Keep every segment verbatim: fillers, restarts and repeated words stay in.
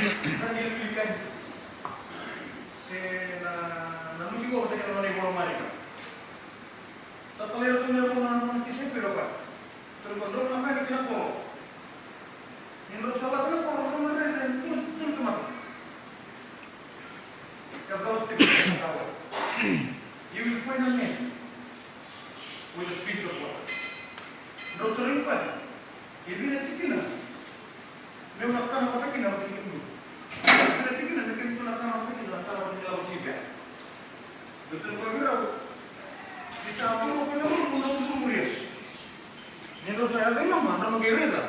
Daniel Willikan. Se na, na luki qo vata kei na nona ivola Marika. Sa talai iratou na nona, nona tisaipeli o koya. Drau qai drau na ka ni kina koro. Ni drau sa lako na koro, drau na raica e dua, dua na tamata. Ka cala tiko na sakawa. You will find a man with a pinch of water. Drau tarogi koya. E vica na tikina meu na kana vata kina vata kei kemudou. E vica na tikina me kemudou na kana vata kina, na kana vata kina lako sivia. Drau tarogi koya vei rau. Ni sa curu o koya na rumu, drau curumuria. Ni drau sa yaco i loma, drau na qai raica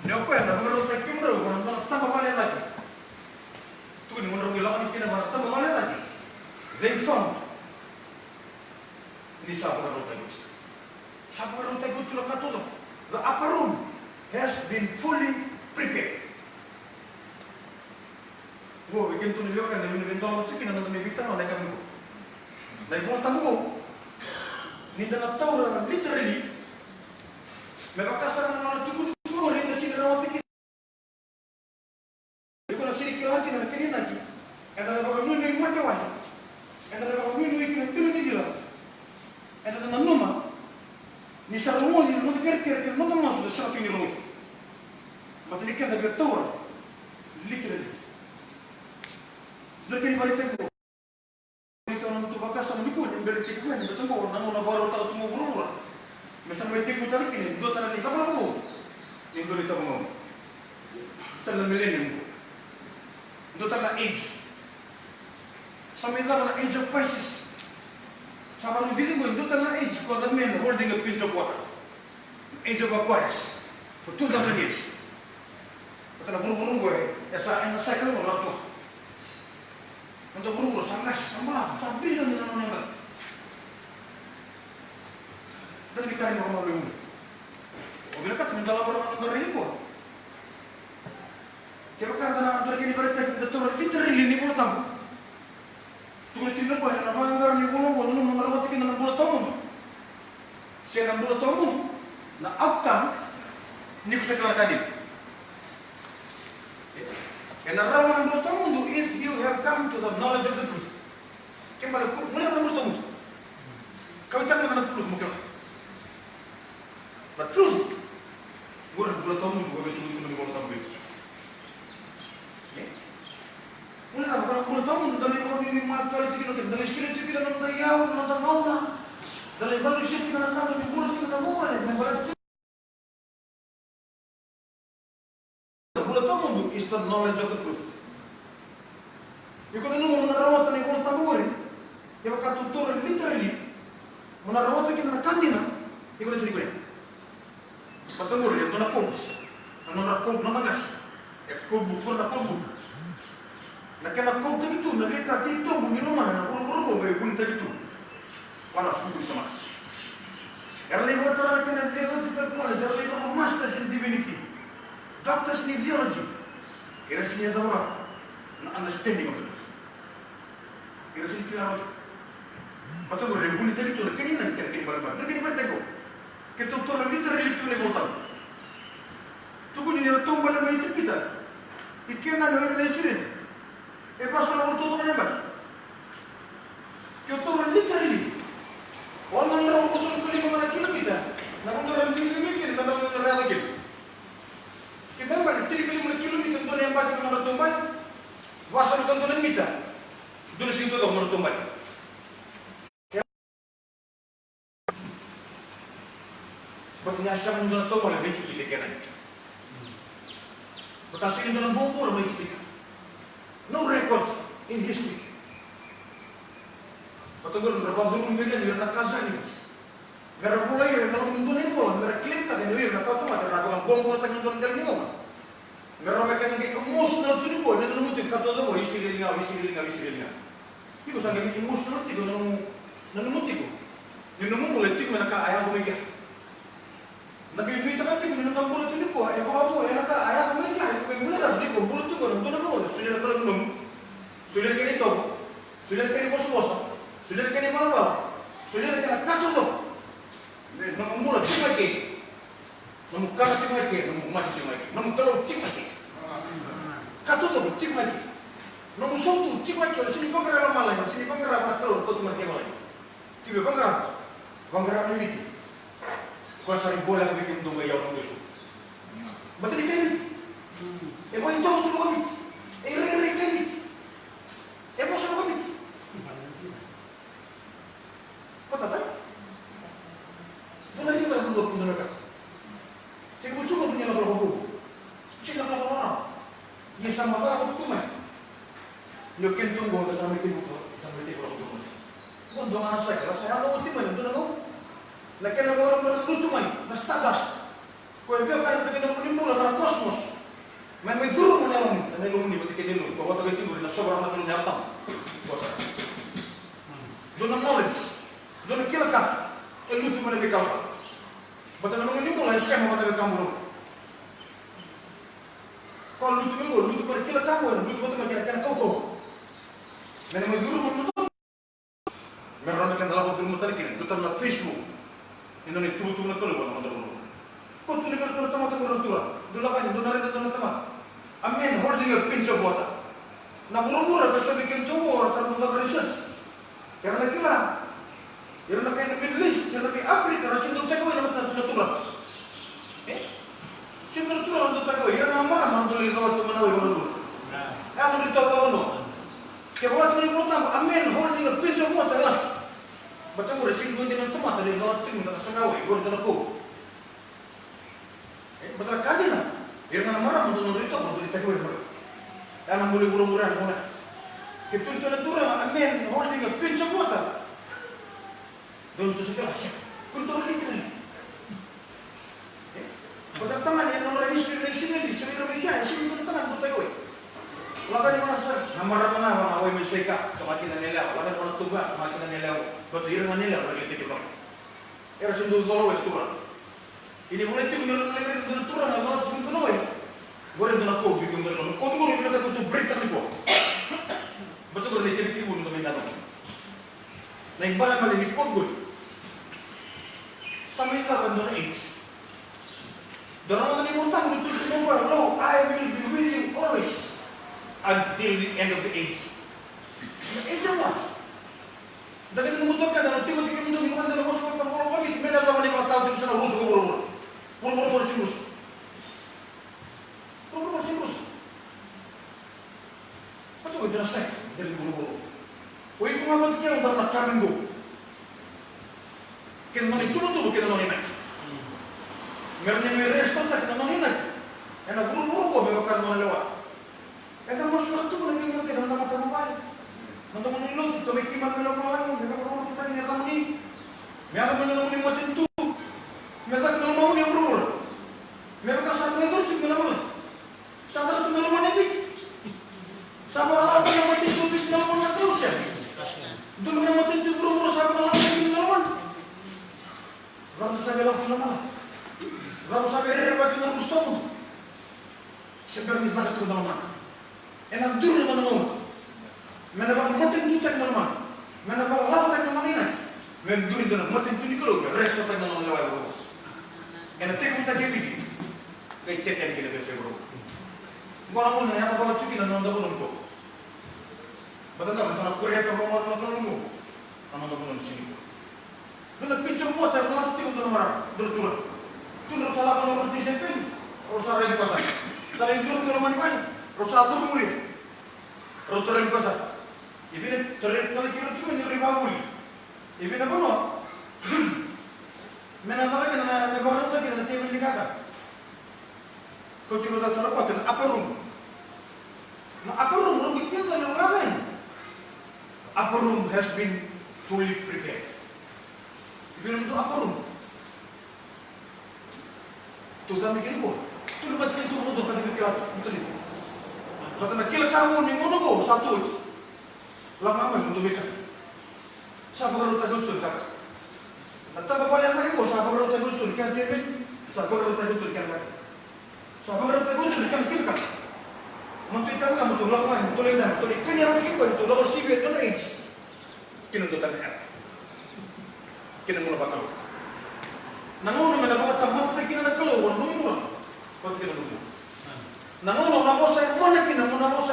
ni o koya na vakarautaki kemudrau vua na dua na taba vale cake. Tukuni mo drau qai lako kina vua na taba vale cake. They found. Ni sa vakarautaki oti. Sa vakarautaki oti na ka taucoko. The upper room has been fully prepared. Qo, vei kemudou na veiwekani, na veidola tu kina na noda mai veitalanoa na yakavi qo. Na iVola Tabu qo, ni da na taura literally, me vaka sara na nona tukutuku qori, eda sega ni rawata kina. Iko na sega ni kila kina na kena inaki. Eda na vakanuinui wale. Eda na vakanuinui kina, kina didila. Eda na nanuma ni sa rogoci na noda kerekere kei na noda masu, da sega tu ni rogoci. Baleta ni keda via taura literally. Dua na kena ivakaraitaki qo. Iko na nomu vakasama nikua ni bera tiko yani, baleta qo na gauna vakarautaka tu mo vuravura. Me sa mai tekivu tale kina e dua tale na ilakolako vou ni dua na itavi gauna. Tale na millennium qo. Dua tale na age. Sa mai cava na age of Pisces. Sa vakarau cici qo e dua tale na age called the man holding a pinch of water. Age of Aquarius. For two thousand years. Baleta na vuravura qo e sa, e na cycle qo na ratou. Noda vuravura sa gas, sa balavu, sa billion na nona yabaki. Da na qai tara vakamalua e ulu. O vinakata me da lako na noda rai nikua. Kevaka da na, da na kena ivakaraitaki da taura literally na iVola Tabu. Tukuna tiko na Kalou ena vakaqara ni ivola oqo, nanuma mo na rawata kina na bula tawamudu. Se na bula tawamudu, na outcome ni ko sa kila na ka dina. Ena rawa na bula tawamudu if you have come to the knowledge of the truth. Ke bale, ko, mo na bula tawamudu. Kau itaka na bula tawamudu, mo kila. The truth. Qori na bula tawamudu, qori na bula tawamudu. E? Mo na bula tawamudu, da lai vakanuinui matau tiko kina, da lai solia tiko kina na noda iyau, na noda gauna, da lai vakalusia tiko na ka, da lai bula tiko na vuvale, me baleta bula tawamudu is the knowledge of the truth. Iko nanuma mo na rawata na iVola Tabu qori, kevaka tou taura literally, mo na rawata kina na ka dina, iko na sega ni kila. Baleta qori e dua na code, na nodra code na noda qase. E code book, na code book. Na kena code-taki tu na veika titobu ni lomana na vuravura oqo, e vunitaki tu vua na vuku ni tamata. Era lai vakatara na kena theological college, era lai vaka masters in divinity, doctors ni theology. Era sega ni yacova na understanding of the truth. Era sega ni kila rawa. Baleta qori e vunitaki tu na kena inaki kei na kena ibalebale. Na kena ibalebale tiko. Keitou taura literally tu na iVola Tabu. Tukuni ni ra taubale mai Ijipita, i Kenani o ira na Isireli, e vasagavulu taucoko na yabaki. Ke o taura literally, ono na drau ruasagavulu ka lima na kilomita na vanua ra digidigi mai kina, na vanua ra yaco kina. Ke bale bale, tinikalima na kilomita dua na yabaki na nodra taubale. Vasagavulu ka dua na mita, dua na siga taucoko na nodra taubale. Baleta ni a sega ni dua na taubale mai Ijipita i Kenani. Baleta a sega ni dua na buabura mai Ijipita. No record in history. Baleta qori ra vakacurumi ira o ira na Khazarians. Me ra volai ira ena loma ni dua na ivola, me ra claim-taka ni o ira na kawa tamata era vakabuabulataki na dua na dela ni gauna. Me rawa me kena qai emotional tu nikua, ni nanuma tiko ka taucoko o Isireli ga, o Isireli ga, o Isireli ga. Iko sa qai emotional tiko, nanuma, nanuma tiko ni nomu bula e tiko mai na ka a yaco mai kea. Da qai nuitaka tiko ni noda bula tu nikua e vakavo ena ka a yaco mai kea. Iko qai guilecava ni ko bula tiko ena dua na vanua, solia na Kalou na nomu, solia na kena itovo, solia na kena ivosavosa, solia na kena ivalavala, solia na kena ka taucoko. Nomu bula tiko mai kea. Nomu kana tiko mai kea, nomu mate tiko mai kea, nomu Kalou tiko mai kea. Tiko mai ke. Nomu sautu, tiko mai ke, o na sega ni vaqara lomalagi, o na sega ni vaqara vua na Kalou na kauta mai na kena lomalagi. Tiko vaqara, vaqara na Viti. Koya sa ri bolea vei kemudou qai yau na qai su. Baleta ni kai Viti. E vakaitovo tu vakaviti. E rairai kai Viti. E vosa vakaviti. Ko tata. Dua na rima e dua, dua na ka. Tiko mo tiko mo ni lakolako vou. Tiko lakolako vou. Ia sa macala ko tu mai. Ni o kena tu qo ka sa mai tiko, sa mai tiko lako tu mai. Qo dua ga na sa ka, sa yaco oti mai, dua na qo. Na kena qo ra lutu mai, na stardust. Ko e via kaya na kena nomuni bula na cosmos. Mai mai curu mo na yalomuni, na yalomuni vata kei na yalomuni. Ko vata kei tiko na sovaraka na Kalou na Yalo Tabu. Ko sa. Dua na knowledge, dua na kila ka, e lutu mai na veika. Vata na nomuni bula e sema vata na veika bula. Ko lutu mai ko, lutu mai na kila ka ko, lutu vata mai kena, kena kaukauwa. Me na mai curu mo na Me rawa ni keda lako curuma tale kina, dua tale na Facebook. Ni nona ituvatuva na Kalou vua na noda vuravura. Ko tu ni vei iratou na tamata qori na turaga. Dou lako yani, dou na raica dua na tamata. A man holding a pinch of water. Na vuravura, ka sovi keitou qo, era sa dau caka research. Era na kila. Ira na kai na Middle East, ira na kai Africa, era sega ni dau take away na matana tu na turaga. E? Sega ni dau turaga dau take away, ira na marama dau lai cola tu mai na wai vanua. E a nodra itovo vanua. Ke vola tu na iVolatabu, a man holding a pinch of water e lasu. Baleta qori e sega ni dua dina na tamata lai cola tu mai na saka wai, qori dua na kou. E, baleta na ka dina, ira ga na marama dau nodra itovo, dau lai take away na marama. E a na bula i vuravura ya na gauna. Ke tukuna tu na turaga, a man holding a pinch of water. Dua na toso kila sega. Kua ni taura literally. E? Baleta na tamani ena nodra history na Isireli, se ira mai kea, e sega ni dua na tamani dau take away. Lako yani vua na sa, na marama na vua na wai mai Saika, toka kina na yalewa, lako yani vua na tuba, toka kina na yalewa. Baleta ira ga na yalewa, era lai take away. Era sega ni dau cola wai na turaga. Ia ni volai tiko ni ra na lai raica dua na turaga, cola tu kina na wai. Qori e dua na kou, biu kina na kou, qori e vinakata tu break taka nikua. Baleta qori na itevetevu ni da mai dana. Na ibalebale ni kou qori. Sa mai cava e dua na age. Dua na gauna ni Volatabu e tukuna vua, lo, I will be with you always until the end of the age. The age of what? Da qai nanuma toka keda na Timoti kemudou ni vakadua na vosa vakavolavola vakaViti, me na cava na ivakatawa tiko sa na rusa ko vuravura. Vuravura mora sega ni rusa. Vuravura mora sega ni rusa. Vata ko dina sai, dina ni vuravura. O iko ga vata kei au da na come and go. Kei na nona ituvatuva, kei na nona inaki. Me rawa ni me restore-taki na nona inaki. Ena vuravura oqo me vaka na nona lewa. Eda masulaka tu na veigauna kece, na noda matavuvale, na noda gauna ni lotu, tamai keimami mai lomalagi, me vakarokorokotaki na yacamuni. Me yaco mai na nomuni matanitu. Me caka na lomamuni e vuravura. Me vaka sa qai curu tiko na lomamuni. Sa caka tu na lomamuni e Viti. Sa vakalawa na matanitu e Viti na lomamuni na Kalou, sega. Dua beka na matanitu e vuravura sa vakalawa na Viti na lomamuni. Cava sa veilawa tu na lomamuni? Cava sa veirerevaki na rusa tawamudu? Se bera ni caka tiko na lomana. Ena duri na nona gauna. Me na vakamatanitutaki na lomana. Me na vakalawataki na nona inaki. Me duri dua na matanitu ni Kalou me restore-taki na nona lewa e vuravura. Ena tekivutaki e Viti. Qai tete yani ki na veiyasai vuravura. Qo na gauna ena yaco vakataki na noda vanua qo. Baleta na cava? Sa na kuria ka vakamalua na Kalou qo. Na noda vanua na sega ni kua. Dua na pinch of water, rau lako tiko dua na marama, dua na turaga. Tu rau sa lako na rau tisaipeli, rau sa rai ni pasaka. Sa lai curu ki loma ni vale, rau sa curu muria. Rau tarai ni pasaka. I vei na tarai tale ki rau tiko ni rau ivakavuli. I vei na vanua. Me na caka kina na, me vakarautaki kina na teveli ni kakana. Kauti vata sara koya na upper room. Na upper room, room kina na room. Upper room has been fully prepared. Even the upper room. Tu tami kiri ko. Tu lu mati kiri tu ko tu kati kiri tu. Betul ni. Bata na kila kamu ni mono ko satu. Lama aman untuk mereka. Sa vakarautaki oti tu na kaka. Na taba vale a cake qo sa vakarautaki oti tu na kena teveli, sa vakarautaki oti tu na kena kaka. Sa vakarautaki oti tu na kena kila ka. Matou tale ga, matou lako mai, matou lai dana, matou lai kania vata kei koya, matou lako sivia e dua na age. Kina dua tale na era. Kina gauna vakalou. Na gauna me na vakatamatataki kina na Kalou vua na nomu bula. Vata kei na nomu bula. Na gauna o na vosa e mana kina, o na vosa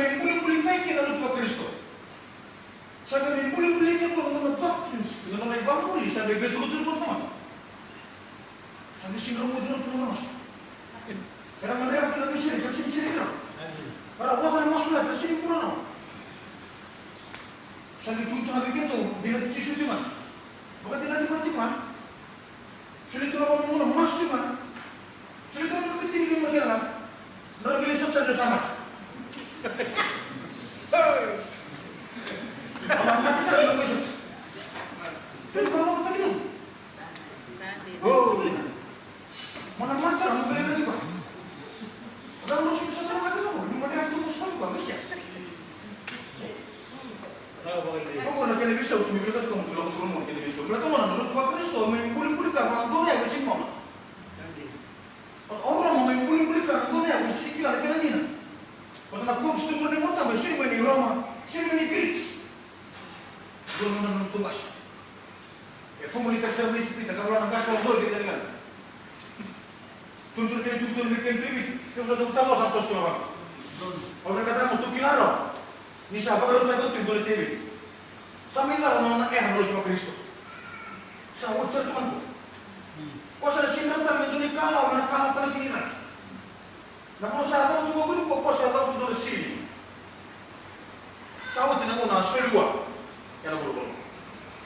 me bulibuli kai kina na lotu vaKarisito. Sa qai me bulibuli kina na nona doctrines, na nona ivakavuvuli, sa qai vesuka tu na tamata. Sa qai sega ni mudu na tuna masu. Era madreva tu na veisere, sa sega ni sere kina. Era waka na masu ya, sa sega ni bula na. Sa qai tukuna vei keitou, dina ti Jisu tima. Vakadinati koya tima. Soli tu na vanua, masu tu ga. Soli tu na vanua, tini lima kece ga. Na vanua kece sa tu sa mate. Hey! Mama mate sara na vanua sa tu. Hey, mama mate sara. Oh. Mama Dua na weekend tu i Viti, kevaka sa dau talo sa toso tu na vaka. Au vinakata mo tu kila rawa ni sa vakarautaka tu e dua na teveli. Sa mai cava na nona era na lotu vaKarisito. Sa oti sara tu ga qo. Ko sa na sega ni rawa tale me dua na ikalawa me na kalawa tale kina i cake. Na vanua sa cava tu qo kina ko sa cava tu dua na sili. Sa oti na gauna a soli vua ena vuravura.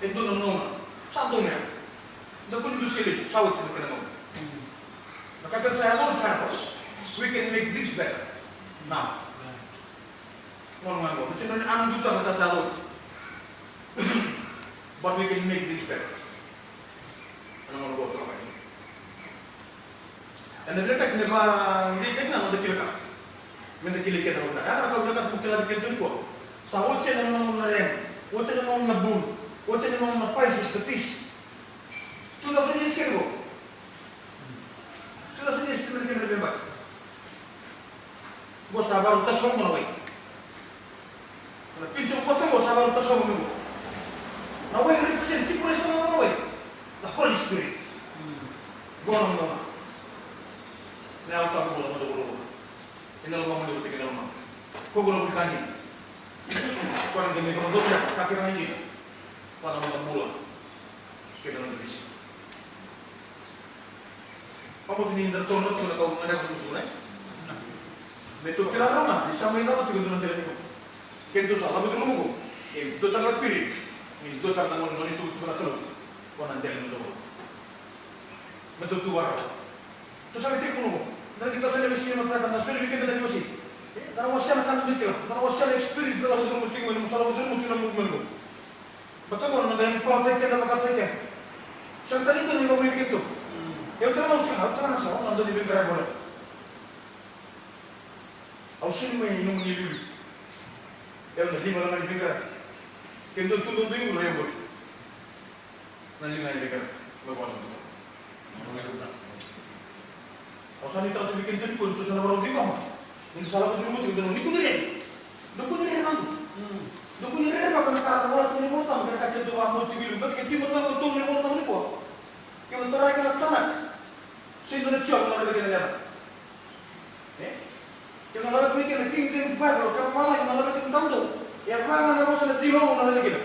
E dua na gauna sa donu ya. Da kua ni dusia lesu, sa oti na kena gauna. Na ka kece sa yaco oti sa yaco. We can make things better now. Gauna ga qo, na sega ni a na dutaka na ka sa yaco oti. But we can make things better. Ena gauna qo, turaga. Ena vinakati me vakadei keda na noda kila ka. Meda kilai keda na noda. Ia na ka vinakati mo kila vei keda tiko nikua. Sa oti na noda na rem. Oti na noda na bul. Oti na noda na Pisces, the fish. Two thousand years kece qo. Two thousand years kece qo. Qo sa varau tasoma na wai. Na picture qo, qo sa varau tasoma mai qo. Na wai represent, symbolise na wai. The Holy Spirit. Qo na mona. Na Yalo Tabu qo na mona qo. Ena lomamuni qo tiko na lomamuni. Ko qo na vuli ka dina. Ko na qai mai vakadonui ka kila na dina. Ko na mona bula. Kei na noda veisiga. Vakabauta ni da toro tiko na ka au gadreva tu, e? Me tou kila rawa ga ni sa mai cava tiko e dua na dela ni gauna. Ke dou sa lako curuma qo, e dua tale na period, ni dua tale na gauna ni nona ituvatuva na Kalou. Ko na dela ni noda vanua. Me tou tu vakarau. Tou sa vei tiko qo. Da na qai toso ena veisiga mataka, na soli vei keda na veiwasei. E, da na wasea na ka dodonu kila, da na wasea na experience da lako curuma tiko mai, ni mo sa lako curuma tiko na movement qo. Baleta qo na noda empower-taki keda, vakataki keda. Sega tale ni dua na ivakamaliqeti keda. Au tale ga, au sega, au tale ga, au sega, au na dua na veiqaravi wale. Au sega ni mai nomuni iliuliu. Au na lima ga na veiqaravi. Ke dua tu dua dua i guru, au bori. Na lima ga na veiqaravi. Au sa nuitaka tu vei kemudou nikua, ni tou sa na vakarau ciqoma. Ni sa lako curuma tiko, dou na kua ni rere. Dou kua ni rere vaqo. Dou kua ni rere vaqo na ka ra vola tu na iVolatabu, na ka keitou vakabauta tiko i liu. Baleta ke tu e matada, tou na iVolatabu nikua. Keitou na tara kina na tanaka. Sega ni dua na Jiova na raica kina na yacana. E? Keitou na laveta mai kina na King James Bible, ka vavalagi na laveta kina na tamata. E a vaka ga na vosa na Jiova na raica kina.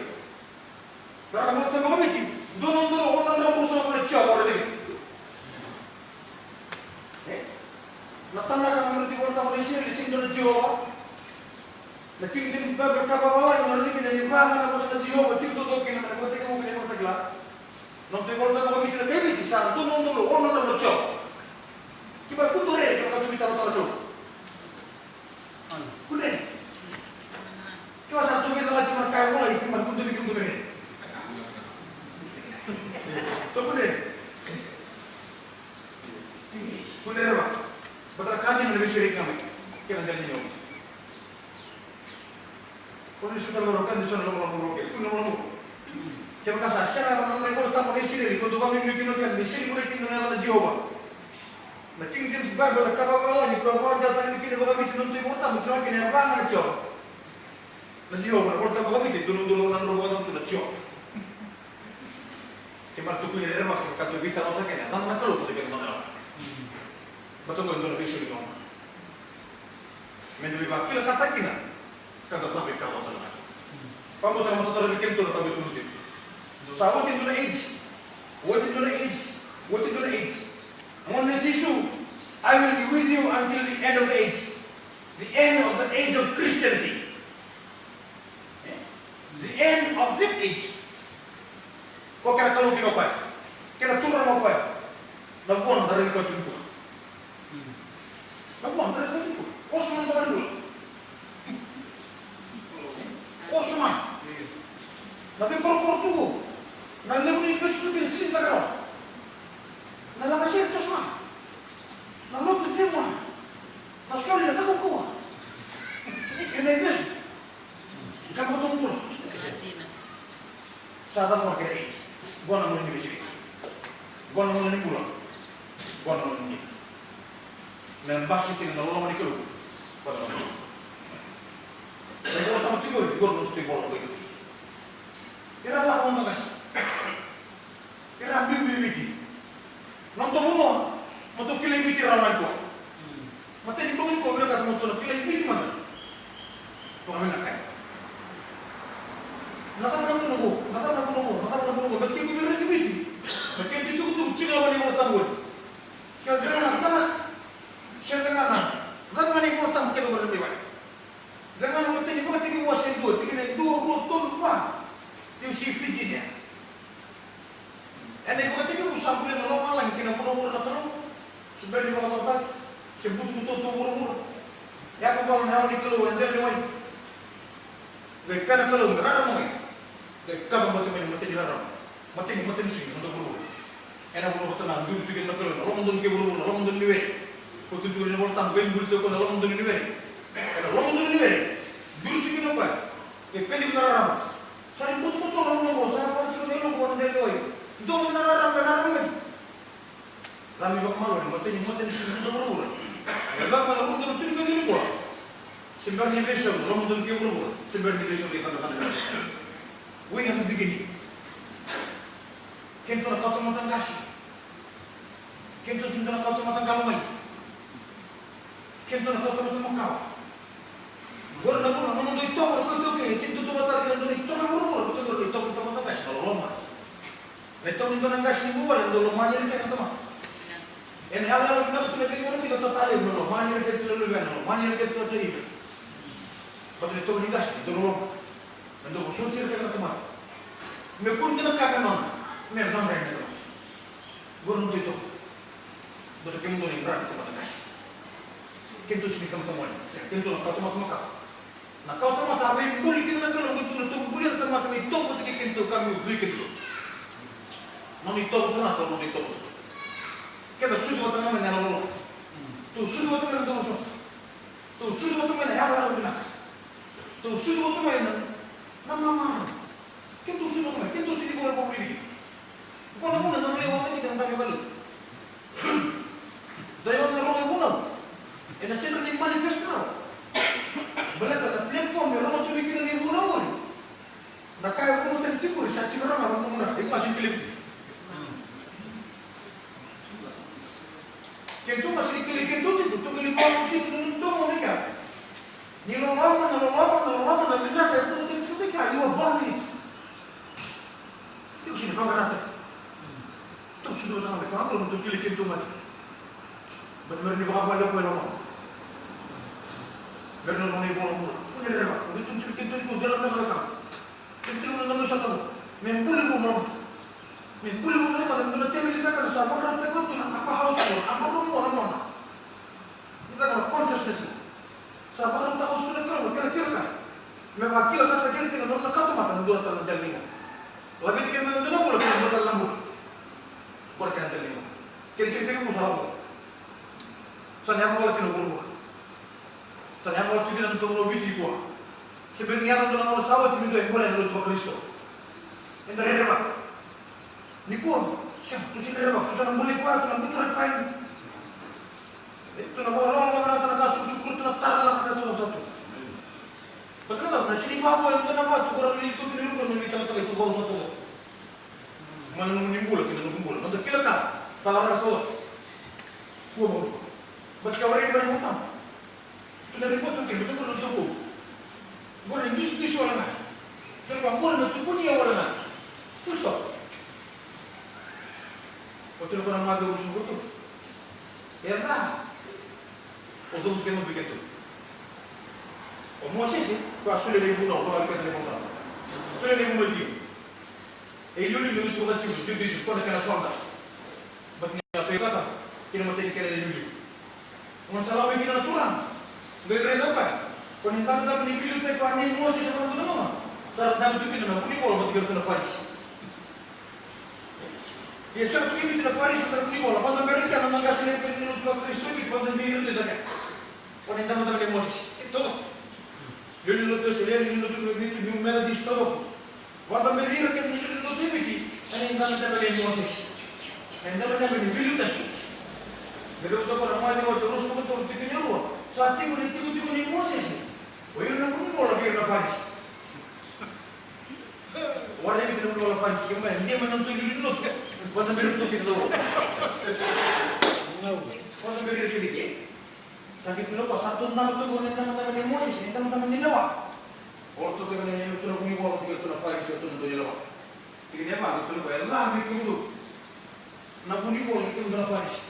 Tara na iVolatabu vakaviti, dua na udolu ono na drau ruasagavulu na Jiova o raica kina. E? Na tanaka na noda iVolatabu na Isireli, sega ni dua na Jiova. Na King James Bible ka vavalagi na raica kina, e vaka ga na vosa na Jiova, tiko toka kina, na vakatekivu kina, na vakatakila. Na noda iVolatabu vakaviti na kai Viti, sa dua na udolu ono na drau na Jiova. Kevaka kudou rere, kevaka dou veitalanoataka na Kalou. Kune. Kevaka sa tou veicalati mai na ka e volai, kemudou kudou, kudou rere. Tou kune. Kune rere vaka. Baleta na ka dina na veisereki ga mai. Kena dela ni gauna. Ko ni suka lolo ka ni sona lolo lolo ke. Kune lolo. Kevaka sa sega na nona iVolatabu na Isireli, ko dou vakanuinui kina o koya, me sega ni volai kina na yaca na Jiova. Na King James Bible, na ka vavalagi, ka vakadewataki kina vakaviti na noda iVolatabu, tiko kina e vaka ga na Jiova. Na Jiova, na iVolatabu vakaviti, dua na udolu ono na drau ruasagavulu na Jiova. Kemudou kua ni rere vaka, ka dou veitalanoataka kina, na yacana na Kalou, ko dou kena madala. Baleta qo e dua na veisau ni gauna. Meda veivakalougatataki kina, ka da cavuikalawa tale ga. Vakabauta na matata vei kemudou na ka vei kemudou. Sa oti e dua na age. Oti e dua na age. Oti e dua na age. Na gauna nei Jisu, "I will be with you until the end of the age." The end of the age of Christianity. Eh? The end of the age. Ko kena Kalou kina o koya. Kena Turaga o koya. Na vua na raici koya tu nikua. Na vua na raici koya tu nikua. Oso na noda bula. Oso mai. Na veikorokoro tu qo. Na levu ni vesu tu kina sega ni rawa. Na lagasere toso mai. Na lotu cegu mai. Na soli na kaukauwa. Ena ivesu. Ka vakadomobula. Sa cava mai kena age. Qo na gauna ni vesu. Qo na gauna ni bula. Qo na gauna ni dina. Me basika kina na loloma ni Kalou. Qo na gauna. Na iVolatabu tiko qori, qo na noda iVola qo. Ira lako mai qase. Ira biubiu i Viti. Noda vanua, mo tou kilai Viti rawa nikua. Ke o cega na talaka, se o cega na, cava ga na iVolatabu kece o cega mai vale. Cega na imatai ni Vakatekivu wase dua, tikina e dua, rua, tolu, va. You see Fiji there. Ena iVakatekivu sa bulia na lomalagi kei na vuravura na Kalou. Se bera ni vakacokotaki, se butubututu vuravura. Yakavi na yalo ni Kalou ena dela ni wai. Qai kaya na Kalou me rarama mai. Qai kacabote mai na imatai ni rarama. Matai ni, matai ni siga na noda vuravura. Ena vanua vata na duri tu kina na Kalou, na lomadonu kei vuravura, na lomadonu ni were. Ko tu jiko ni Volatabu, qai buli tu ko na lomadonu ni were. Ena lomadonu ni were. Duri tu kina o koya. E kacivi na rarama. Sa ni butobuto na vanua qo, sa vaka tiko na ilumu qo na dela ni wai. Dua na rarama, rarama mai. Cava me vakamalua ni matai ni, matai ni siga na noda vuravura. E cava na uludonu tini ka ciwa nikua. Se bera ni veisau na lomadonu kei vuravura. Se bera ni veisau na icadacada. We have a beginning. Keitou na kawatamata qase. Keitou sega ni dua na kawatamata qalo mai. Keitou na kawatamata makawa. Qori na vuna na nomudou itovo na keitou kei, e sega ni tautauvata kei na dua na itovo e vuravura, keitou qori na itovo ni tamata qase, na loloma. Na itovo ni dua na qase ni vuvale, na lomani ira kece na tamata. Ena yalayala vinaka tu na veigauna keitou tatale, na lomani ira kece tu na luvena, na lomani ira kece tu na tacina. Baleta na itovo ni qase, na loloma. Na dau vosoti ira kece na tamata. Me kua ni dua na ka me nona, me nona e na tamata. Qori na noda itovo. Baleta kemudou na iqara ni tamata qase. Keitou sega ni tamata gone, sega, keitou na kawatamata makawa. Na kawatamata a veibuli kina na Kalou, qai tu na itovo bulia na tamata me itovo vata kei keitou ka me ucui keitou. Nona itovo sara na Kalou, nona itovo. Keda sucu vata ga mai na yalololoma. Tou sucu vata mai na dau vosota. Tou sucu vata mai na yalayala vinaka. Tou sucu vata mai na, na mamarau. Keitou sucu vata mai, keitou sega ni vakavulici. Qo na vuna na rui wasa kina na dabe valeu. Da yau na rogo ivunau. Ena sega ni manifest rawa. Baleta na platform e rogo tu mai kina na ivunau qori. Na ka e vunautaki tiko qori sa tiko rawa ga na vunau. Iko ga sega ni kilai. Keitou ga sega ni kilai keitou tiko, tou kilai vakaoti tiko na noda domo ni ka. Ni loloma, na loloma, na loloma, na vinaka e vunautaki tiko mai kea, you are born with it. Iko sega ni vaqara. Tou sucu vata ga mai koya, tou kilai keitou mada. Baleta me rawa ni vakavale o koya e lomana. Me rawa ni lomana i vuravura. Kua ni rerevaka. Keitou tiko, keitou tiko, dela me rawa ka. Keitou tiko na nomu sa talo. Me buli vou na lomada. Me buli vou na lomada, me dua na teveli kakana sa vakarautaki tu na upper house floor, upper room qo na mona. Ni caka na consciousness. Sa vakarautaka tu na Kalou na kena kila ka. Me vakila ka ta kila kina na nona kawatamata na dua tale na dela ni gauna. Laveti kina na dua na bula kina na dua tale na bula. Qori kena dela ni gauna. Kena kena kena sa lako. Sa na yavala kina vuravura. Sa na yavala tu kina na dua na Viti nikua. Se bera ni yaco na dua na gauna sa oti me dua e bula ena lotu vaKarisito. Eda rerevaka. Nikua, sega, tou sega ni rerevaka, tou sa na bula i koya, tou na buturaki koya. E, tou na vakaloloma vinaka na ka sukusuku, tou na tara na ka tou sa tu. Baleta na cava, na sega ni vavo e dua na vatu, ko rawa ni tu kina, iko na veitalatala, iko vavo sa tu. Mai na nomuni bula ki na noqu bula, noda kila ka, talaraka tu. Kua vavo. Baleta ke o raica mai na Vola Tabu. Tou na raica tu kina, baleta qori na noda itovo. Qori na dusidusi wale ga. Tou na vaqori na tukuni wale ga. Full stop. O tou na vaka na Maciu ruasagavulu ka tolu. E ca. O cavuti keda mai vei keitou. O Mosese, ko a solia na ivunau, ko a solia na ivunau tiko. E iliuliu ni lotu vakatiko, Judaism, ko na kena founder. But ni a toikata, kei na matai ni kena iliuliu. Gona sa lako mai kina na turaga. Qai raica o koya. Ko ni dabedabe ni veiliutaki koya nei Mosese vata na buta loma. Sa ra dabe tu kina na vunivola vata kei iratou na Farisi. Ia sega tu e Viti na Farisi vata na vunivola. Vata bera kina na qase levu ni lotu vaKarisito e Viti, vata bera kina. Ko ni dabedabe nei Mosese. Tiko taucoko. Lewe ni lotu Wesele, lewe ni lotu Methodist, taucoko. Vata bera kece ni lewe ni lotu e Viti, ena idabedabe nei Mosese. Na idabedabe ni veiliutaki. Me cau toka na Maciu wase ruasagavulu ka tolu tikina e rua. Sa tiko na itikotiko nei Mosese. O ira na vunivola kei ira na Farisi. Warai kei na vunivola Farisi, kei mai, dia mai na nodatou lewe ni lotu. Vata bera tu kei na cau. Vata bera kece kei. Sa qai tukuna o koya, sa tou dabe tu qo na idabedabe nei Mosese, na idabedabe ni lewa. O ratou kece na, na, na vunivola, o ratou na Farisi, o ratou na dau lewa. Tikina e va, qai tukuna o koya, e ca vei kemudou. Na vu ni vola kei kemudou na Farisi.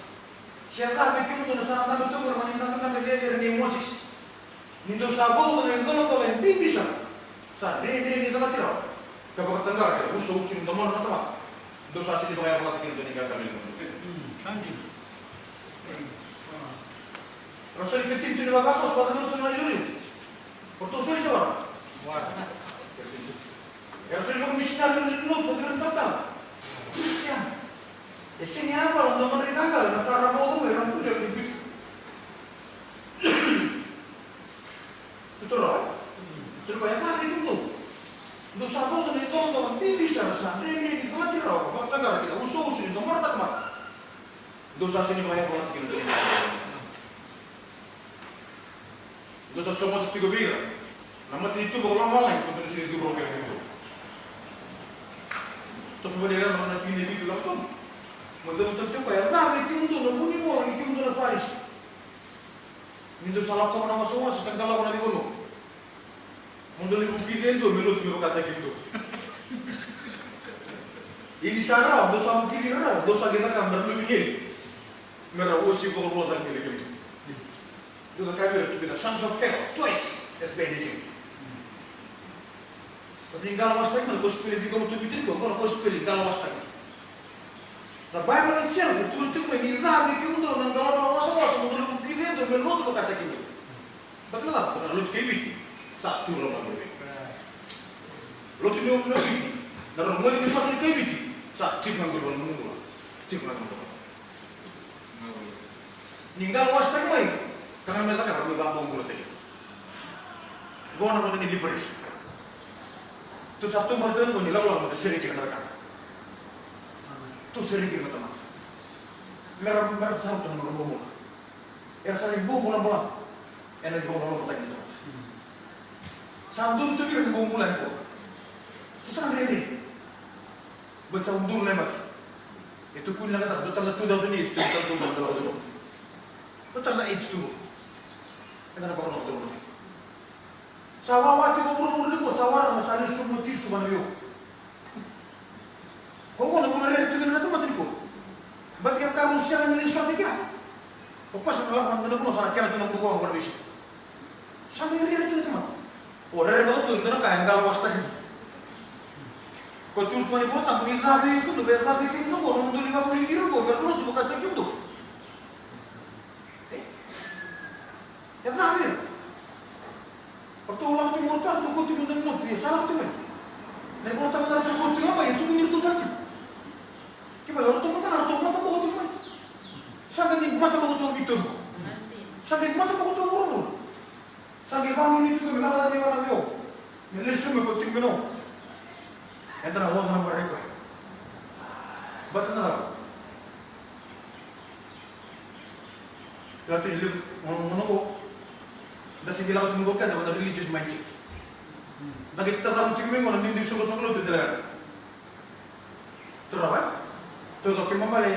Se cava vei kemudou na sa dabe tu qori mai na dabedabe cecere nei Mosese. Ni dou sa vauca na icolacola e bibi sara. Sa dredre ni calati rawa. Ka vakataqara kina, usa usu ni domona na tamata. Dou sa sega ni vakayavalati kina dua na iqaqalo ni Kalou. Sa dina. Ra soli ka tini tu ni vavakoso, vakacauri tu na iliuliu. O ratou soli se wara? Wara. Era soli se. Era soli vakamisinari na lotu, vakacauri na talatala. Kristian. E sega ni yavala na madrai qaqalo, na tara moce mai, era na kulia ki bitu. Tutu rawa. Tutu rawa, e cava vei kemudou? Dou sa vauca na icolacola bibi sara, sa dredre ni calati rawa, vakataqara kina, usa usu ni domona na tamata. Dou sa sega ni vakayavalati kina dua na iqaqalo. Dou sa sogota tiko vei ira na matanitu vakalomalagi, ko dou na sega ni curu vei ira. Toso voli ira na tikina e vitu, lako sobu. Mo dou tautauvata tiko, e cava vei kemudou na vu ni vola kei kemudou na Farisi. Ni dou sa lakova na wasawasa ka qalova na veivanua. Mo dou lai vukici e dua me lotu me vakataki kemudou. Ia ni sa rawa, dou sa vukici ira rawa, dou sa qai cakava me ra luveni eli. Me ra uasivi vakarua cake vei kemudou. Dou cakava me ra to be the sons of hell, twice as bad as him. Baleta ni qalo wasataki mai na kosipeli e ciqoma tu Viti nikua, qo na kosipeli qalo wasataki mai. The Bible itself e tukuna tiko mai ni cava vei kemudou na qalo na wasawasa mo dou lai vukici e dua me lotu vakataki kemudou. Baleta na cava? Baleta na lotu kai Viti sa tu loma mai vei. Lotu ni, ni Viti, na rau moce ni pasa ni kai Viti sa tiko ga qori vakamuduo. Tiko ga qori. Ni qalo wasataki mai, ka ga me cakava me vakabobulataki. Qo na gauna ni liberation. Tou sa taubale tale qo ni lakolako me tou sereki ira na wekada. Tou sereki ira na tamata. Me ra, me ra sa tu na nodra bobula. Era sa lai bobula balavu ena ivakalomataki ni tamata. Sa donu tu vei ira na bobula nikua. Sa sega ni dredre. Baleta sa udolu na yabaki. E tukuni na ka tale, dua tale na two thousand years, dua tale na two thousand years. Dua tale na age tu. Eda na vakarorogo tu. Sa wawa tiko vuravura nikua, sa waraka me sa lesu sobu o Jisu vua na veiwau. Ko qo na vuna rere tu kina na tamata nikua. Baleta kevaka rau sega ni lesu tiko ya, o koya sa na lako mai na vuna sa na kena tu na buka vua na veisiga. Sa qai rere tu na tamata. O rere vaka tu e dua na ka e qalo wasataki. Ko tukuna tiko na iVolatabu, ni cava vei kemudou, e cava vei kemudou qo, nomudou lai vakavulici ira qo me ra lotu vakataki kemudou. E? E cava vei ira? O ratou lako tiko mai o ratou, ratou kauti mai na lotu, ia sa lako tiko mai. Na iVolatabu na ratou kauti mai, e tukuni iratou tale tiko. Kemuni, o ratou mada, ratou mataboko tiko mai. Sa qai ni mataboko tu o Viti. Sa qai mataboko tu o vuravura. Sa qai vanuinui tiko me lako cake vua na veiwau. Me lesu mai ko tiko mai na. Eda na oca na marau i koya. Baleta na cava? Baleta ni levu, gauna, gauna qo, da se qai lako tiko mai qo keda vua na religious mindset. Da qai tacamu tiko mai qo na duidui soqosoqo lotu e dela ya. Turaga, e? Tou, tou keimami bale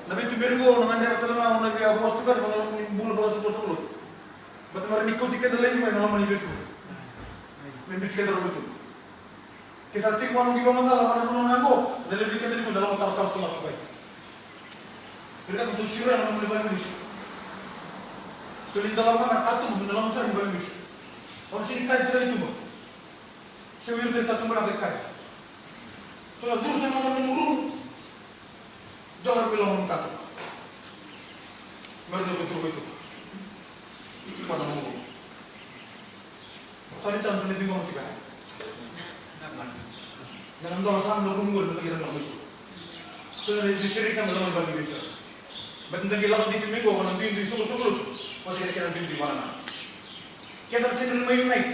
na veituberi qo, na gadreva tale ga na via vosa tu ga na loma ni bula vakasoqosoqo lotu. Baleta me rawa ni kauti keda laivi mai na loma ni vesu. Me biuti keda na lotu. Ke sa tiko vua na noqu ivakamacala vua na vanua qo, na levu vei keda nikua na loma taratara tu ga, sukai. Kevaka tou siro na loma ni valeniveivesu, tou lai dolava ga na katuba, na loma sara ni valeniveivesu. Au na sega ni kaya tiko na tuba. Se o ira na katuba na qai kaya. Tou na curu sara na loma ni rumu. Dola me loma ni katuba. Me ra dau veitukuni tu. Vata na nomu. Sa ni tanu ni ciqoma tiko ya. Me na dola sara na rumu qori me da qai lako mai tu. So na rejister ka me lako mai vale ni vesu. Baleta da qai lako tiko mai qo na duidui soqosoqo lotu. Vata kei na kena duidui vakanananu. Keda sega ni mai unite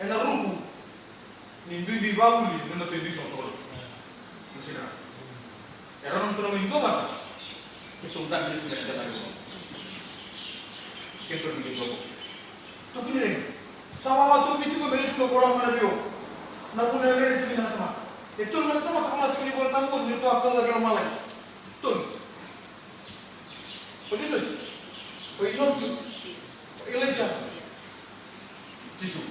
ena ruku ni duidui vavuli, na noda duidui soqosoqo lotu. Na sega. E rawa na tou na mai duavata. Keitou dabe lesu mai na dela ni vanua. Keitou na mai duavata. Tukuni ira. Sa wawa tu Viti qo me lesu mai ko lako mai na veiwau. Na vuna e rere tu kina na tamata. E tolu na tamata ko lako tiko ni Volatabu qo ni ratou a kau cake i lomalagi. Tolu. O Jisu. O Inoki. O Ilaija. Jisu.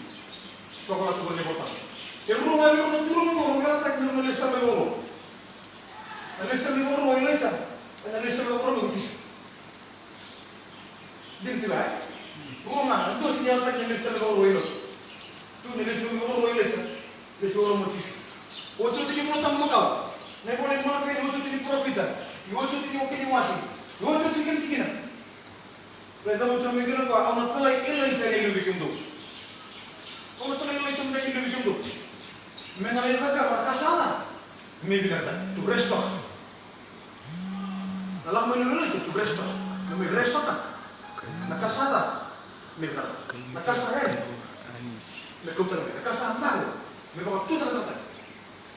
Ko lako tu qo ni Volatabu. E rua ga vei rau na turaga qo, rau yalataki me rau na lesu tale mai vakarua. Na lesu tale mai vakarua o Ilaija, Rua ga, e dua sega ni yalataki na lesu tale vakaurua i lotu. Tu na lesu vakaurua i Ilaija, lesu vakaurua mai o Jisu. Otioti ni Vola Tabu Makawa, na ivola i Malakai, na otioti ni parofita, na otioti ni wase, na otioti ni kena tikina. Lai cavuta mai kina o koya, au na talai Ilaija me lesu vei kemudou. Au na talai Ilaija me lesu vei kemudou. Me na lai cakava na ka sa ca, me vinakata, to restore. Na lako mai o Ilaija to restore. Na mai restore taka na ka sa ca, me vinakata. Na ka sa yali, me kauta mai. Na ka sa daro, me vakatutakataka.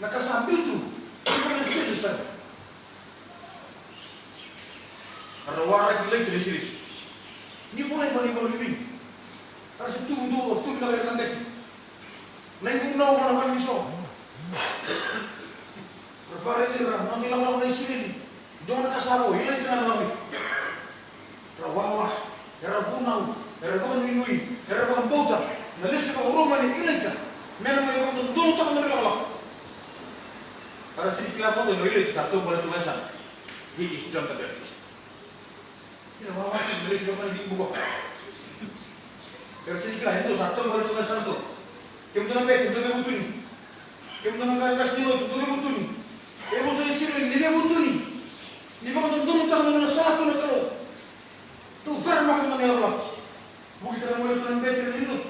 Na ka sa biu tu, me vakailesui sara. Era waraki Ilaija na Isireli. Ni volai mai na iVola Vivini. Era se tu dua, tu vinaka ira na bete. Na ivunau vua na vale ni so. Era vakaraitaka ira na noda ilakolako na Isireli. Dua na ka sa vo, Ilaija na lako mai. Era wawa, era vunau, era vakanuinui, era vakabauta na lesu vakaurua mai nei Ilaija. Me na mai vakadodonutaka na nodra ilakolako. Era sega ni kila vakadua ni o Ilaija sa taubale tu ga e yasana. He is John the Baptist. Ira wawa na lesu vaka na libu ko. Era sega ni kila e dua sa taubale tu ga e yasana tu. Kemudou na bete, dou veivutuni. Kemudou na qase ni lotu, dou veivutuni. E vosa Isireli, ni veivutuni. Ni vakadodonutaka na nona sala tu na Kalou. Dou caramaka na nona ilakolako. Vuki tale mai o iratou na bete, ira na lotu.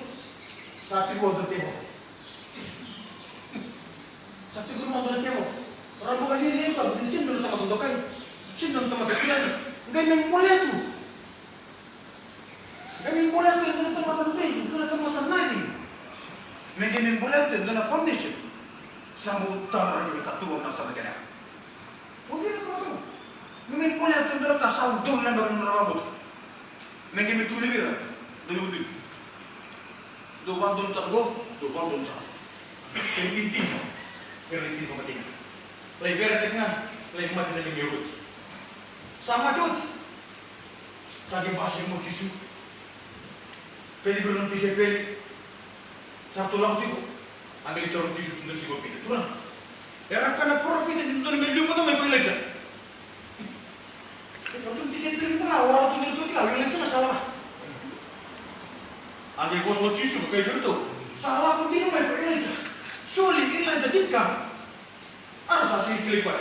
Sa tiko vua e dua na tevoro. Sa tiko vua e dua na tevoro. Ra vakalialiai koya, baleta ni sega ni dua na tamata dokai. Sega ni dua na tamata kilai. Qai mai bolea tu. Qai mai bolea tu e dua na tamata base, e dua na tamata nothing. Me qai mai bolea tu e dua na foundation. Sa bau taura ni sa tu vua na sa na kena. O cei na tamata? Me mai bolea tu e dua na ka sa dua na nodra vakabauta. Me qai me tukuni vei ira, dou veivutuni. Dou vakadonutaka qo, dou vakadonutaka qo. Kena itinitini, kena itinitini vakamatei. Lai veretaki ga, lai mate na liga i Eroti. Sa mate oti. Sa qai basika mai o Jisu. Peci vei ira na tisaipeli. Sa ratou lako tiko. A qai lai taura o Jisu, tukuna tiko vei Pita, Turaga, era kaya na parofita ni dodonu me liu mada mai ko Ilaija. E ratou na tisaipeli mada ga, o ratou ni ratou kila o Ilaija ga sa lako. A qai vosa o Jisu ka kaya vei iratou, sa lako dina mai ko Ilaija. Surely Elijah did come. A ra sa sega ni kilai koya.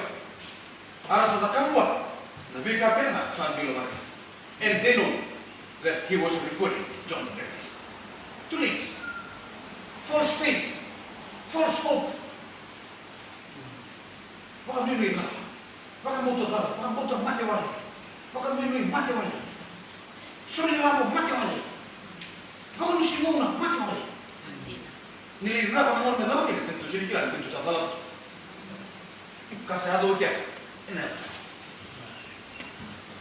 A ra sa cakava vua na veika kece ga sa dui lomani. And they know that he was referring to John the Baptist. Too late. False faith. False hope. Vakanuinui ca. Vakabauta ca. Vakabauta mate wale. Vakanuinui mate wale. Soli lavo mate wale. Vakalusi gauna mate wale. Ni lai cava na gauna me cava kina, keitou sega ni kila ni keitou sa cala tu. Ka sa yaco oti ya. Ena yaco.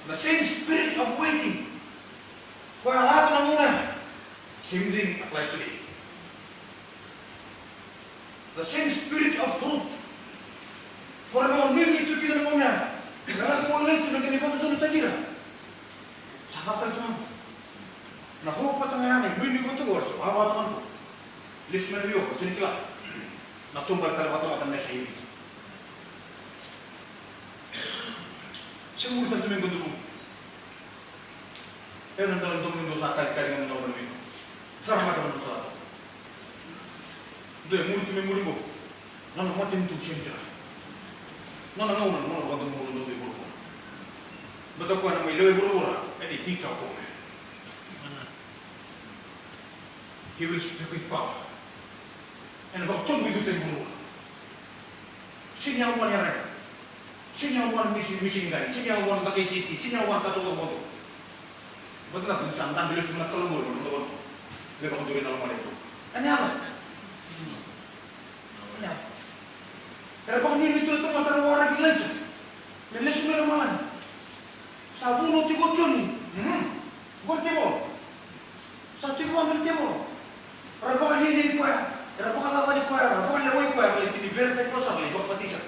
The same spirit of waiting. Koya a yaco na gauna ya. Same thing applies today. The same spirit of hope. Koya na vakanuinui tu kina na gauna ya. Na lako mai o Ilaija me qai vakadodonutaki ira. Sa cava tale tu ga. Na hope vata ga ya, na inuinui vata ga, sa wawa tu ga. Lesu mai na veiwekani, sega ni kila. Na taubale tale vakatamata na Mesaia. Se muri tale tu mai qo. Ena dau dau dau sa kalikali ga na dau mai. Sa mata na sa. Dou muri tu mai muri qo. Nona matanitu sega ni kila. Nona gauna, nona vakadodonu dou vei vuravura. Baleta o koya na mai lewe vuravura, ena itikotiko o koya. He will speak with power. Ena vakatobu i vuravura. Sega ni yawa ni yara. Sega ni yawa ni misi, misi ni qai. Sega ni yawa ni dakai titi. Sega ni yawa ni katuba vodo. Baleta na sa dabe lesu na Kalou qori, na Kalou qori. Me vakaduri na lomana e tu. Ka ni yawa. Ka ni yawa. Era vakanuinui tu na tamata era waraki Ilaija. Me lesu mai na malani. Sa vunau tiko o Joni. Mhm. Qori tevoro. Sa tiko vua na tevoro. Era vakalialiai koya. Era vakacacani koya. Era vakalewai koya. Era lai tini vere tiko sa lai vakamatisa.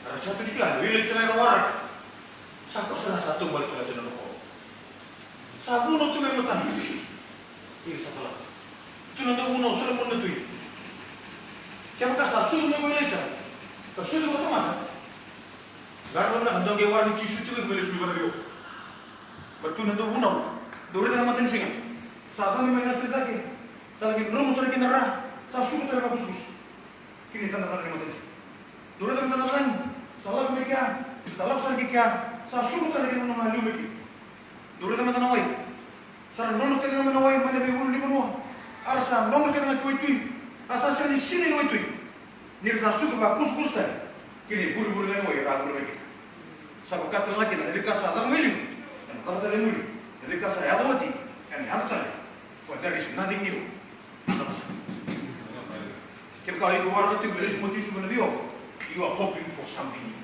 Era sa tu ni kila. Ilaija era waraki. Sa kosa na sa taubale tu na sena noko. Sa vunau tu mai matana. Ira sa tala. Tu na dau vunau, soli mo na tui. Kevaka sa soli mai ko Ilaija. Ka soli ko tamata. Gara na dau qai wara ni Jisu tu mai lesu vana vio. Ba tu na dau vunau. Dou raica na matanisiga. Sa cabe mai na tu cake. Sa laki dromu sara kina ra. Sa suku tale vakusukusu. Kina icadacada ni matanisiga. Dou raica na matanacagi. Sa lako mai kea. Sa lako sara ki kea. Sa suku tale kina na liu mai kina. Dou raica mada na wai. Sa ra nona kece ga mai na wai mai na veiulunivanua. A ra sa nona kece ga ki waitui. A sa sega ni sinai na waitui. Ni ra sa suka vakusakusa tale ki na ivurevure ga ni wai era vure mai kina. Sa vaka tale ga kina na veika sa caka mai liu ena caka tale e muri. Na veika sa yaco oti ena yaco tale. For there is nothing new under the sun. Kevaka o iko waraka tiko me lesu Motisu mai na veiwau, you are hoping for something new.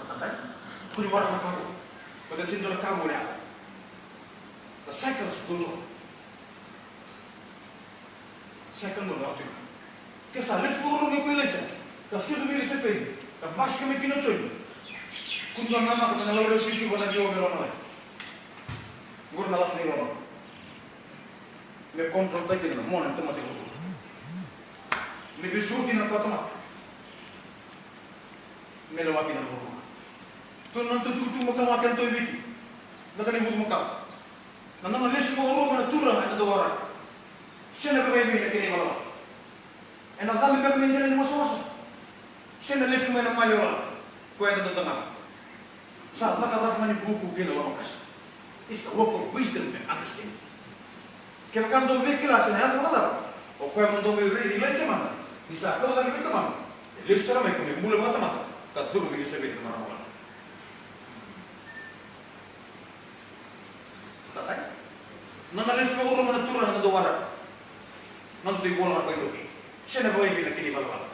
Matata, kua ni waraka na ka qo. Baleta e sega ni dua na ka qo ena yaco. The cycle goes on. Cycle qo ena yaco tiko. Ke sa lesu vakarua mai ko Ilaija ka sucu vei Ilisapeci ka basika mai kina o Joni, kua ni dua na namaka me na laurai o Jisu vua na veiwau me loma mai. Qori na lasu ni loma. Me control-taki kina na mona ni tamata e vuravura. Me vesuki na kawatamata. Me lewa kina na vuravura. Tukuna na nodatou itukutuku makawa kei na nodatou iviti. Na ka ni vuku makawa. Na nona lesu vakarua na Turaga ena dau waraka. Sega ni vakaevei na kena ivalavala. Ena cabe beka mai dela ni wasawasa. Sega ni lesu mai na mali o lala. Koya eda dau taqana. Sa cakacaka ga ni vuku kei na lolokasa. It's a work of wisdom and understanding. Kevaka dou via kila se na yaco vakacava, o koya mo dou qai raici Ilaija mada, ni sa kau cake vei tamana, e lesu tale mai ka me bula vakatamata, ka curu vei Ilisapeci na marama. Tatai. Na nona lesu vakarua na Turaga ena dau waraka. Na nodatou ivola na Koya iTaukei. Sega ni vakaevei na kena ivalavala.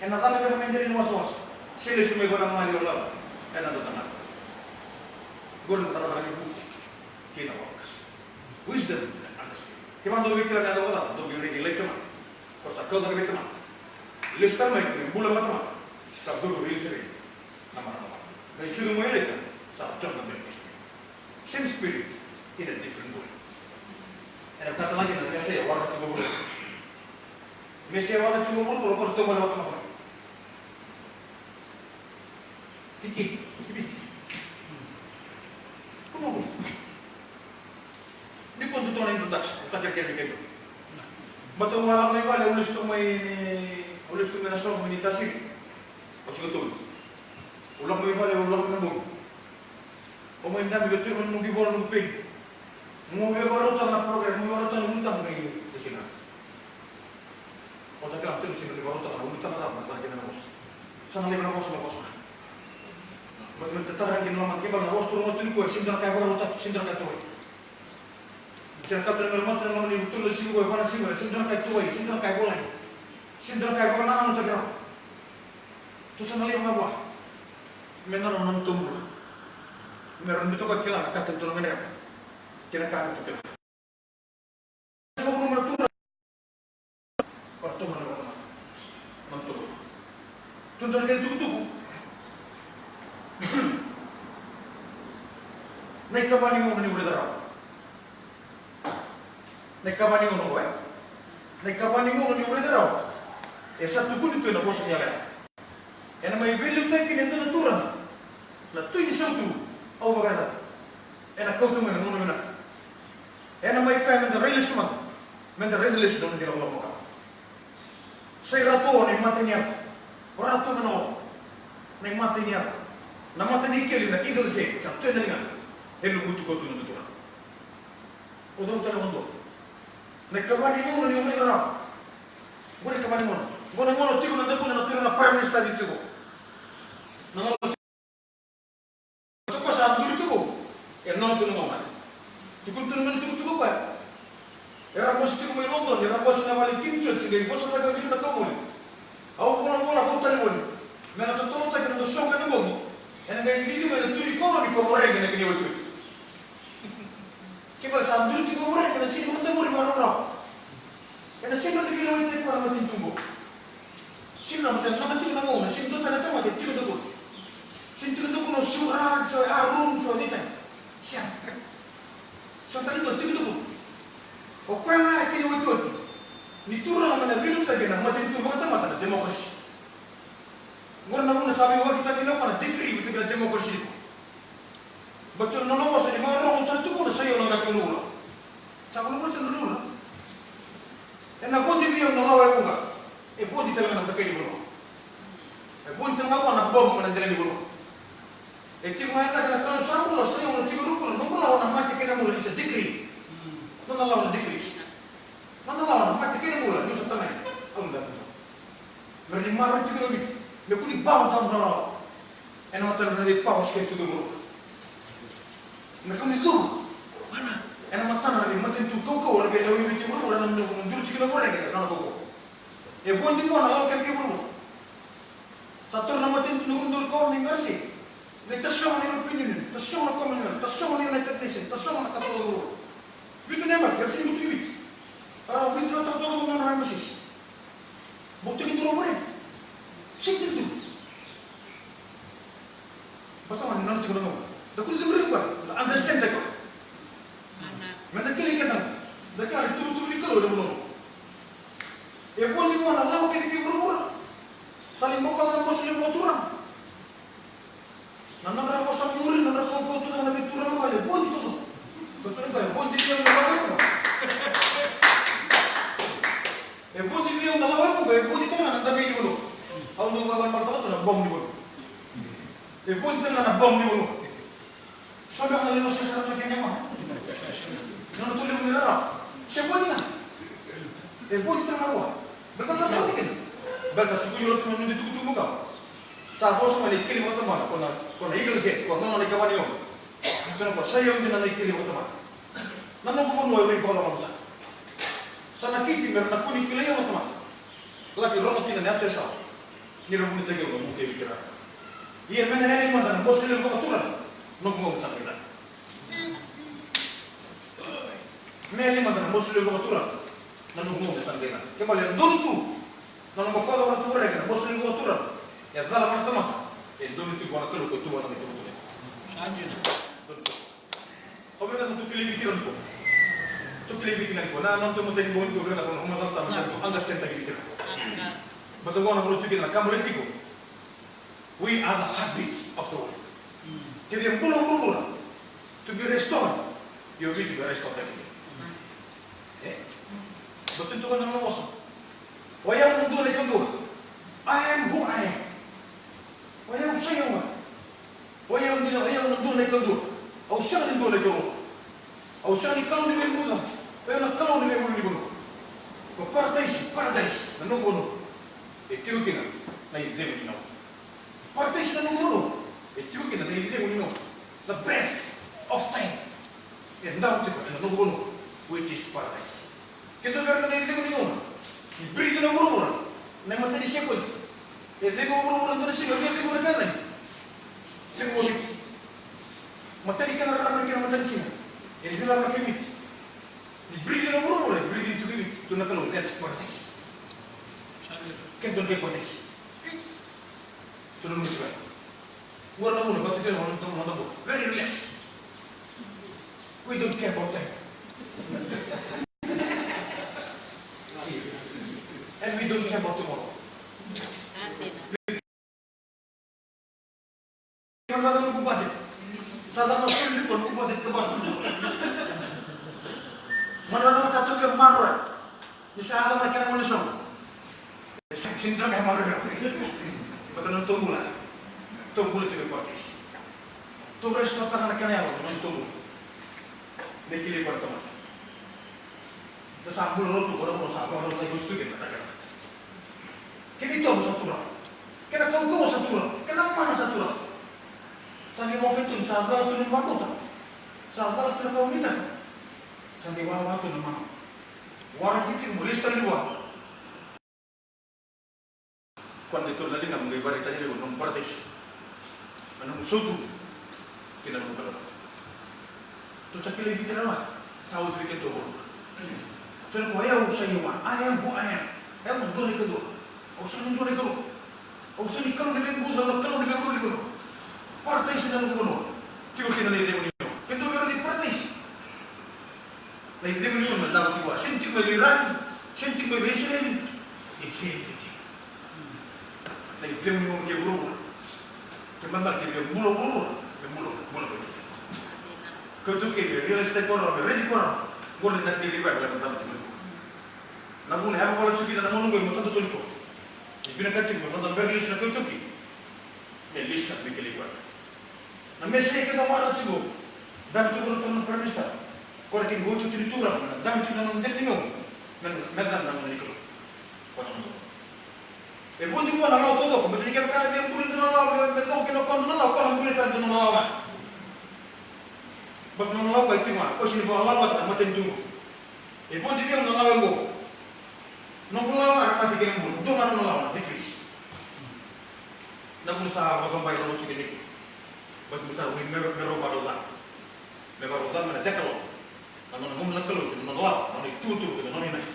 Ena cabe beka mai dela ni wasawasa. Se lesu mai vua na mali o lala. Ena dau taqana. Qori na cakacaka ni vuku kei na lolokasa. Wisdom and understanding. Kevaka dou via kila na yaco vakacava, dou qai raici Ilaija mada. Ko sa kau cake vei tamana. Lesu tale mai ka me bula vakatamata. Ka curu vei Ilisapeci na marama. Qai sucu mai o Ilaija, sa John the Baptist. Same spirit in a different way. Ena vaka tale ga kina na Mesaia waraka tiko vuravura. Mesaia waraka tiko vuravura, o koya ratou mai na matamata. Iki, iki. Kono. Ni koya dodonu na introduction, o takere kere ni kere. Baleta au lako mai vale, au lesu tu mai ni, au lesu tu mai na soqo mai ni tasiri. Au siko tolu. Au lako mai vale, au lako mai na bogi. Au mai dabe, via turu mai na noqu ivola, noqu peni. Meu via vakarautaka na program, meu via vakarautaka na ulutaga mai Tasina. Au sa kila, meu turu, sega ni vakarautaka na ulutaga cava, na cava kece na vosa. Sa na laiva na vosa, na vosa. Baleta me tatara kina na loma, kevaka na vosa turu mai tu ni koya, sega ni dua na ka e vakarautaki, sega ni dua na ka e tuvai. Sega ni ka tu na mera mata na loma ni tolu na siga, va na siga, sega ni dua na ka e tuvai, sega ni dua na ka e volai. Sega ni dua na ka e vakanananutaki rawa. Tou sa na laiva ga vua. Me nona na nodatou bula. Me rawa ni tou kila na ka tou na gadreva. Kei na ka tou kila. Ora tou na vakatamata. Nodatou bula. Tou dua na kena tukutuku. Na ikava ni gauna ni ure caravu. Na ikava ni gauna oqo, e? Na ikava ni gauna ni ure caravu. E sa tukuni tu ena vosa ni yalayala. Ena mai veiliutaki kina e dua na turaga, na tui ni sautu, au vakayacana. Ena kauta mai na gauna vinaka. Ena mai kaya meda rai lesu mada, meda raica lesu na nona dina vakamaka. Sa i ratou na imata ni yaca. O ratou na o na imata ni yaca. Na mata ni keli, na eagle's head, sa tu ena ligana. E lumuti koya tu na turaga. O cau tale vakadua. Na ikava ni gauna ni ure caravu. Qo na ikava ni gauna. Qo na gauna tiko na dabuna na turaga prime minister tiko. Na gauna tiko sa duri tiko. E nona tu na gauna. Tukuna tu na gauna tukutuku koya. Era bose tiko mai London, era bose na vale King George, qai vosa cake vei ira na kaumoli. Au volavola, kau tale voli. Me na totolotaki na noda soqo ena bogi. Ena qai cici mai na tui ni koloni ko Moregi ena kena iotioti. Kevaka sa duri tiko o Moregi, ena sega ni vakadavori vakarau. Ena sega ni vakailawai tiko na matanitu qo. Sega ni, baleta e nona tiko na gauna, sega ni dua tale na tamata e tiko dakuna. Sega ni tiko dakuna o Sura, o Arun, o Nita. Sega. Sega tale ni dua tiko dakuna. O koya ga e kena iotioti. Ni turaga me na veiliutaki ena matanitu vakatamata, na democracy. Qori na vuna sa veiwakitaki kina o koya na decree vata kei na democracy. Baleta na nona vosa ni vakarorogo Kaya na Kalou sa bula, sa io na tiko ruku, na nomu lawa na mate kei na bula, it's a decree. Nona lawa na decrees. Nona lawa na mate kei na bula, niu sa tagane. Au na dakuta. Me rawa ni maroroi tiko na Viti. Me kua ni bow down na rawa. Ena matana na vei powers kei tu na vuravura. Me kua ni cuva. Ena matana na vei matanitu kaukauwa, na vei lewe i Viti vuravura, na nona duri tiko na vuravura, na nona kaukauwa. E vua ni vua na lawa kece kei vuravura. Sa taura na matanitu na vuravura kaukauwa na igarasi. Qai tasogo na European Union, tasogo na Commonwealth, tasogo na United Nations, tasogo na kaukauwa vuravura. Vitu na yabaki, era sega ni butuki Viti. Era withdraw-taka toka na nodra embassies. Butuki tu na vure. Sega ni tu. Baleta ni nona tiko na gauna. Da kua ni cudruvi koya, da understand-taki koya. Meda kilai keda, da kila na itubutubu ni Kalou ena vanua. E vua ni vua na lawa kece kei vuravura. Sa lai bokoca na Bose levu vakaturaga. Na nodra vosa muri, na nodra kaukauwa tu na veituraga vale, vodi tu. Ka tukuna e vodi vei au na lawa e vuqa. E vodi vei au na lawa e vuqa, e vodi tale ga na davei ni vanua. Au dau vavale marautaka tu na bomu ni vanua. E vodi tale ga na bomu ni vanua. So beka na levu sesara na kena yago. Nona tu levu ni rarawa. Se vodi ga. E vodi tale ga na vua. Beka na vodi kina. Beka tukuni ira tu na nodra itukutuku makawa. Sa vosa mai na ikeli vakatamana, ko na, ko na eagle set, ko na nona ikava ni yago. Tukuna o koya, sa i au dina na ikeli vakatamana. Na noqu vanua e veivakaloloma sara. Sa nakiti me ra na kua ni kilai au na tamata. Laki rogo kina na yatu e sawa. Ni ra vunitaki au na vuku e Viti rara. Ia me na yali mada na Bose levu vakaturaga, noqu gauna sa qai cava. Me yali mada na Bose levu vakaturaga, na noqu gauna sa qai cava. Kena ibalebale e donu tu. Na nomu bokoca vua na Turaga na Bose levu vakaturaga. E cala vua na tamata. E donu tiko vua na Kalou ko tu vua na nona itukutuku. Donu tu. Au vinakata me tou kilai Viti nikua. Tou kilai Viti ga nikua. Na, na noda imatai ni bogi nikua, au vinakata me tou understand-taki Viti ga. Baleta qo na vanua tiko kina na ka bale tiko. We are the heartbeat of the world. Ke via bula vuravura, to be restored, io Viti me restore-taki. E? Baleta ni tukuna na nona vosa. O yau na dua na ikadua. I am who I am. O yau sa i au ga. O yau dina, o yau na dua na ikadua. Au sega ni dua na ikarua. Au sega ni Kalou ni veivuca. O yau na Kalou ni veivuca ni vanua. Ko Parataisi, Paradise, na noqu vanua. E tiko kina na icegu ni gauna. Paradise na noqu vanua. E tiko kina na icegu ni gauna. The breath of time. E davo tiko ena noqu vanua, which is paradise. Ke dua vei ira na icegu ni gauna. Ni breathe na vuravura. Na imatai ni sekoci. E cegu vuravura dua na siga, e cegu na ka tani. Cegu vakaViti. Matai ni kena rarama na kena matai ni siga. E cilava na kai Viti. Ni breathe na vuravura, e breathe tiko i Viti. Tukuna na Kalou, that's paradise. Ke dua na kai paradise. Tukuna na Kalou. Qori na vuna, vata kei na noda, noda bula. Very relaxed. We don't care about time. And we don't care about tomorrow. Mani vata noqu budget. Sa cava na soli ni noqu budget ka basu. Mani vata na ka tou via maroroya. Ni sa yaco mai na kena gauna ni sogo. E sega ni dua na ka e maroroi. Baleta na nodatou bula. Tou bula tiko e paradise. Tou restore-taka na kena yalo na nodatou bula. Me kilai vua na tamata. Da sa bula rauta, bula rauta, sa bula rauta, sa bula rauta. Kena itovo sa tu rawa. Kena kaukauwa sa tu rawa. Kena mana sa tu rawa. Sa qai mo keitou ni sa cala tu na vakauta. Sa cala tu na kaukauwa. Sa qai wawa tu na mana. Waraki tiko mo lesu tale vua. Koya na qai tolu na ligamu qai vakaraitaka vei iko na nomu paradise. Na nomu sautu kei na nomu kalawa. Tou sa kilai Viti rawa. Sa oti vei keitou vuravura. Tou na kaya au sa i au ga. I am who I am. Au na dua na ikadua. Au sega ni dua na ikarua. Au sega ni Kalou ni veivuca, au na Kalou ni veivuca ni vanua. Paradise na noqu vanua. Tiko kina na icegu ni gauna. Ke dua vei ira na paradise. Na icegu ni gauna davo tiko vua. Sega ni tiko mai vei Iraki, sega ni tiko mai vei Isireli. It's here, it's here. Na icegu ni gauna kei vuravura. Ke mada ke via bula vuravura, ke bula, bula vei. Ke tou ke via realize-taki koya, via raici koya. Qori na deliver, na davo tiko. Na vuna e yavala tiko kina na gauna qo e matadra tiko. E vinakati tiko me noda bera lesu na kai Turkey. Me lesu na vei kilai koya. Na message keda waraka tiko, dabe tiko na turaga na Prime Minister. Ko na kena iotioti ni turaga, na dabe tiko na nona dela ni gauna, me, me da na nona ni Kalou. Ko na nona. E vodi vua na lawa taucoko, baleta ni kevaka na via buli dua na lawa, me, me cau kina o koya na lawa, o koya na buli tale dua na lawa ga. Baleta na nona lawa e tiko ga, o sega ni vakalawataka na matanitu. E vodi vei au na lawa oqo. Noqu lawa ga na mate kei na bula, dua ga na nona lawa na decrease. Na vuna sa vakabai na lotu kei na iko. Baleta ni sa vei me, me rau vakarau ca. Me vakarau ca me na deka lo. Na nona gauna na Kalou, na nona lawa, na nona itukutuku, na nona inaki.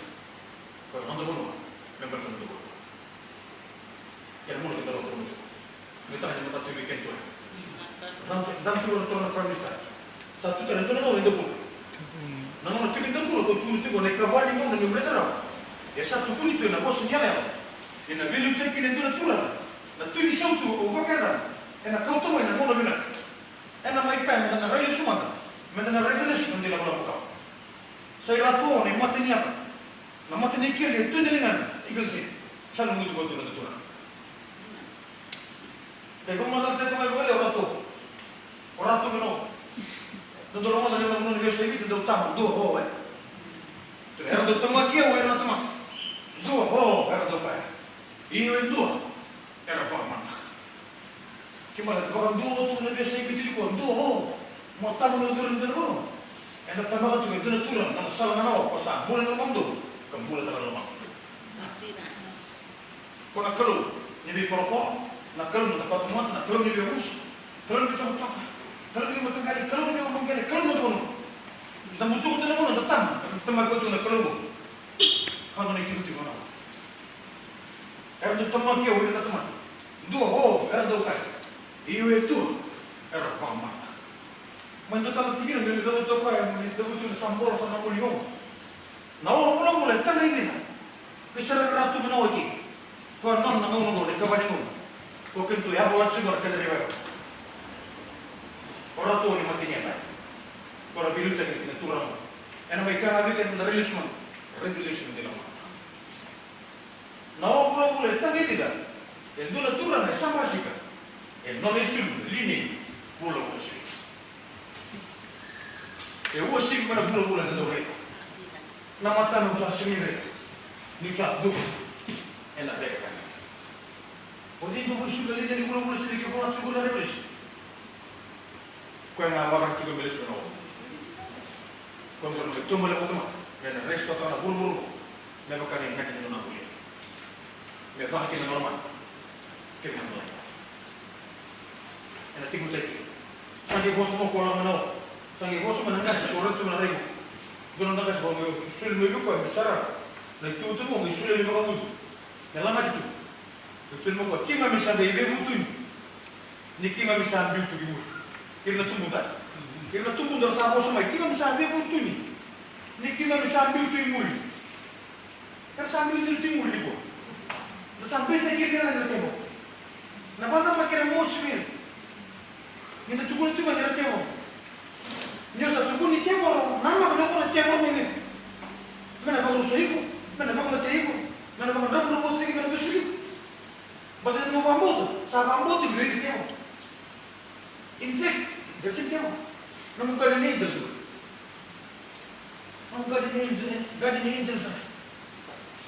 Ko na noda vanua, me baleta na noda vanua. Kena gauna keda rau toro mai tiko. Me tara ni matata tiko vei keda tu. Dam, dam tiko na toro na Prime Minister. Sa tu tale dua na gauna e dau bula. Na gauna tiko e dau bula, ko tukuna tiko na ikava ni gauna ni bula e tarava. E sa tukuni tu ena vosa ni yalayala. Ena veiliutaki kina e dua na turaga. Na tui ni sautu au vakayacana. Ena kauta mai na gauna vinaka. Ena mai kaya meda na rai lesu mada. Meda na raica lesu na dela valavu kawa. Sa i ratu o na imata ni yaca. Na mata ni keli e tu na ligana, eagle shape. Sa na mutu vata na turaga. Dai vakamacala tale mai vale o ratou. O ratou me no. Dodoro mada ni vanua ni veiyasai Viti dau tama, dua ho, e. Era dau tamaki au, era na tamaka. Dua ho, era dau kaya. Io e dua. Era vakamanataka. Kemara, vakadua tu na veiyasai Viti nikua, dua ho. Mo tama na uduru ni dua na vanua. Eda tamaka tu me dua na turaga, na sala ga na o, ko sa bula na lomamudou, ka bula tale na lomamudou. Ko na Kalou ni veikorokoro, na Kalou ni veivakamacala, na Kalou ni veiyavusa, Kalou ni veitokatoka, Kalou ni veimataqali, Kalou ni veivakavakaqali, Kalou ni vanua. Da butuka tu na vanua, da tama, da tama ko tu na Kalou. Ka na itikotiko na. Era dau tamaki au, era dau tamaki. Dua, o, era dau kaya. Io e dua, era vakamata. Mai dua tale tikina, me ni cavuta o koya, me ni cavuta na sa boro sa na moli oqo. Na o vulavula e taqa i vica. Vei sara era tu me na oti. Ko a nona na gauna oqo, na ikava ni gauna. Ko keitou yava oti tiko na kena revival. Ko ratou ni matania. Ko ra veiliutaki kina turaga. Ena mai kana vei keda na release man. Release man dina. Na o vulavula e taqa i vica, e dua na turaga e sa basika, e nona isulu na lineni vulavula sui. E uasivi mai na vulavula na dau raica. Na matana au sa sega ni raica, niu sa cuva ena reka. O cei dau isulu na lineni vulavula sui ke vola tiko na Revelation? Koya ga a vakarau tiko me lesu na oca. Koya ga me taubale vakatamata. Me na raica sara na vuravura. Me vaka na inaki ni nona vuli. Me caka kina na lomana. Kei na lomana. Ena tiko tiko. Sa qai vosa mai o koya lako mai na oca. Sa qai vosa mai na qase ko raica tu na raica. Dua na qase ko qai soli mai vei koya me sara. Na itukutuku qai soli mai vakamudu. Me lamaki tu. Qai tukuna mai o koya, keimami sa qai veivutuni. Ni keimami sa biu tu ki muri. Ira na tubuda. Ira na tubuda sa vosa mai, keimami sa veivutuni. Ni keimami sa biu tu i muri. Era sa biu tu i muri nikua. Da sa beitaki ira na tevoro. Na vakacava kena mosi vei ira? Ni da tukuna tu mai ni ra tevoro. Ni o sa tukuni tevoro, namaka na kena tevoro mai vei iko. Me na vakarusai iko, me na vakamatei iko, me na vakadravudravutaki iko, me na vesuki iko. Baleta ni nomu vakabauta, sa vakabauta ni vei iko tevoro. In fact, era sega ni tevoro. Nomu guardian angels. Nomu guardian angels, guardian angels sara.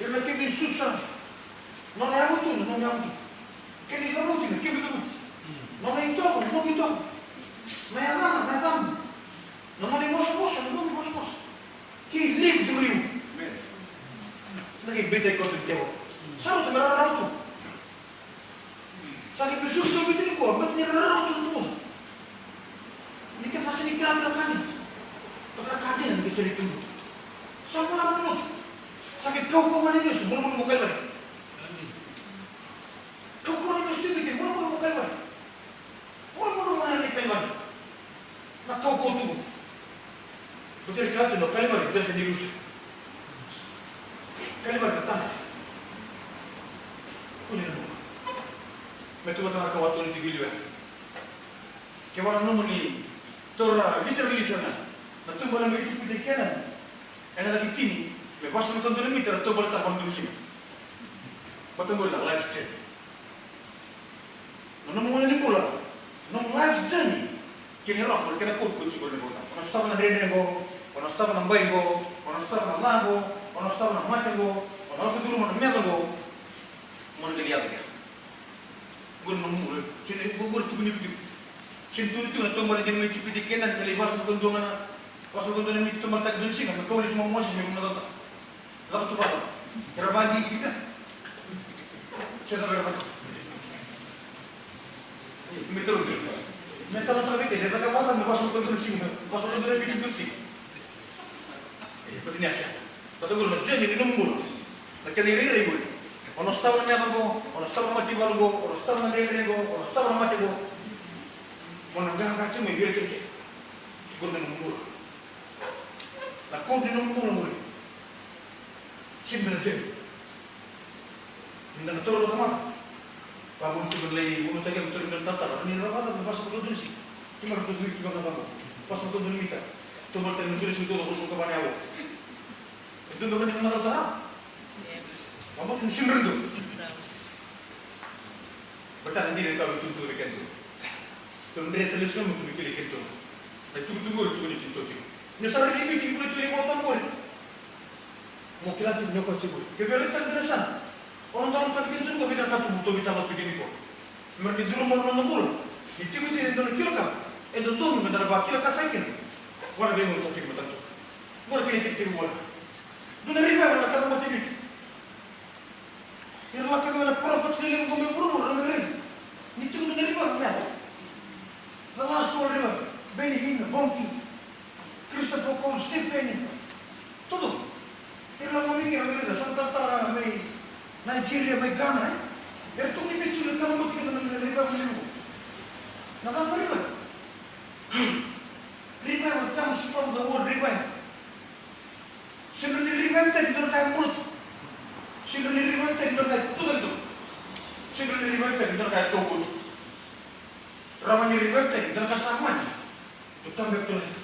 Ira na kemu susu sara. Nona yavu tu, na nomu yavu tu. Kena icavuti, na kemu icavuti. Nona itovo, na nomu itovo. Na yacana, na yacamu. Na nona ivosavosa, na nomu ivosavosa. He live through you. Amen. Na qai beitaki koya tu na tevoro. Sa rauta me rarawa tu. Sa qai vesuki tiko vei iko, baleta ni rarawa tu na tubuda. Ni keda sa sega ni kila na ka dina. Baleta na ka dina ni keda sega ni tubuda. Sa bula na lotu. Sa qai kaukauwa na ivesu, mulumulu mai Kalivari. Kaukauwa na ivesu tiko vei keda, mulumulu mai Kalivari. Mulumulu mai na Kalivari. Na kaukauwa tu. Baleta ni kila tu na Kalivari, jasa ni lusa. Kalivari na tana. Kua ni nanuma. Me tu vata na ka au tukuna tiko i liu. Kevaka o nanuma ni taura literally sara ga na taubale mai Ijipita i Kenani. Ena laki tini, me vasagavulu ka dua na mita na taubale tara vakadusi. Baleta qori na life journey. Na nomu gauna ni bula, nomu life journey, Kena rogo, kena koto ko tiko na rogo. O na sotava na dredre qo, o na sotava na bai qo, o na sotava na ca qo, o na sotava na mate qo, o na lako curuma na meca qo. Mo na qai yaco kea. Qori na nomu bula, sega ni, qori tukuni tiko. Sega ni tukuni tiko na taubale dina mai Ijipita kei na lai vasagavulu ka dua ga na, vasagavulu ka dua na mita taubale taki dua na siga, me kau lesu mai Mosese me vuna cata. Caka tu vata. Era vadi kita. Sega na caka. Me taru. Me taru tara vei keda, caka vata me vasagavulu ka dua na siga, vasagavulu ka dua na mita dua na siga. E, pati ni a sega. Pati qori na journey ni nomu bula. Na kena irairai qori. O na sotava na meca qo, o na sotava na mataivalu qo, o na sotava na dredre qo, o na sotava na mate qo. Mo na qaqa tu mai vei ira kece. Qori na nomu bula. Na koto ni nomu bula qori. Sega na journey. Ni da na taura na tamata. Vavuna tiko na lai vunitaki iko, tauri na talatala, ni ra vasa, vasa ko dua na siga. Kemara tu tiko na vasa, vasa ko dua na mita. Taura tale na dua na siga, dua na siga ka vana yawa. Dua na vani na talatala. Vavuna ni sega ni dua. Baleta na dina e tau e tukutuku vei kedatou. Tou dre tale sega mo tu vei keda kedatou. Na itukutuku qori tukuni kedatou tiko. Ni sa raici Viti ni bula tu ni bula tale qori. Mo kila tiko ni o koya tiko. Ke vei ira tale dina sara. O na dau tale kedatou qo vei ira na katuba tou veitalanoa tiko kina qo. Me rawa ni curu mai na noda bula. Ni tiko tiko e dua na kila ka. E dodonu me da na vakilakataki kina. Vua na veigauna sa tiko mai tatou. Qori kena itekitekivu vua. Dua na revival na kacabote e Viti. Ira la kece na prophets lelevu qo mai vuravura, ra mai raica. Ni tiko dua na revival, na The Last World Revival. Benny Hinn, Bonnke, Christopher Cole, Steve Penning. Todo. Ira la mai kece, ra mai raica. Sa talatala mai Nigeria, mai Ghana, e. Era tukuni vei Juli, kacabote kece na revival lelevu. Na cava na revival? Revival comes from the word revive. Sega ni revive-taki dua na ka e bula tu. Sega ni revive-taki dua na ka e tucake tu. Sega ni revive-taki dua na ka e tobo tu. Rawa ni revive-taki dua na ka sa mate. To come back to life.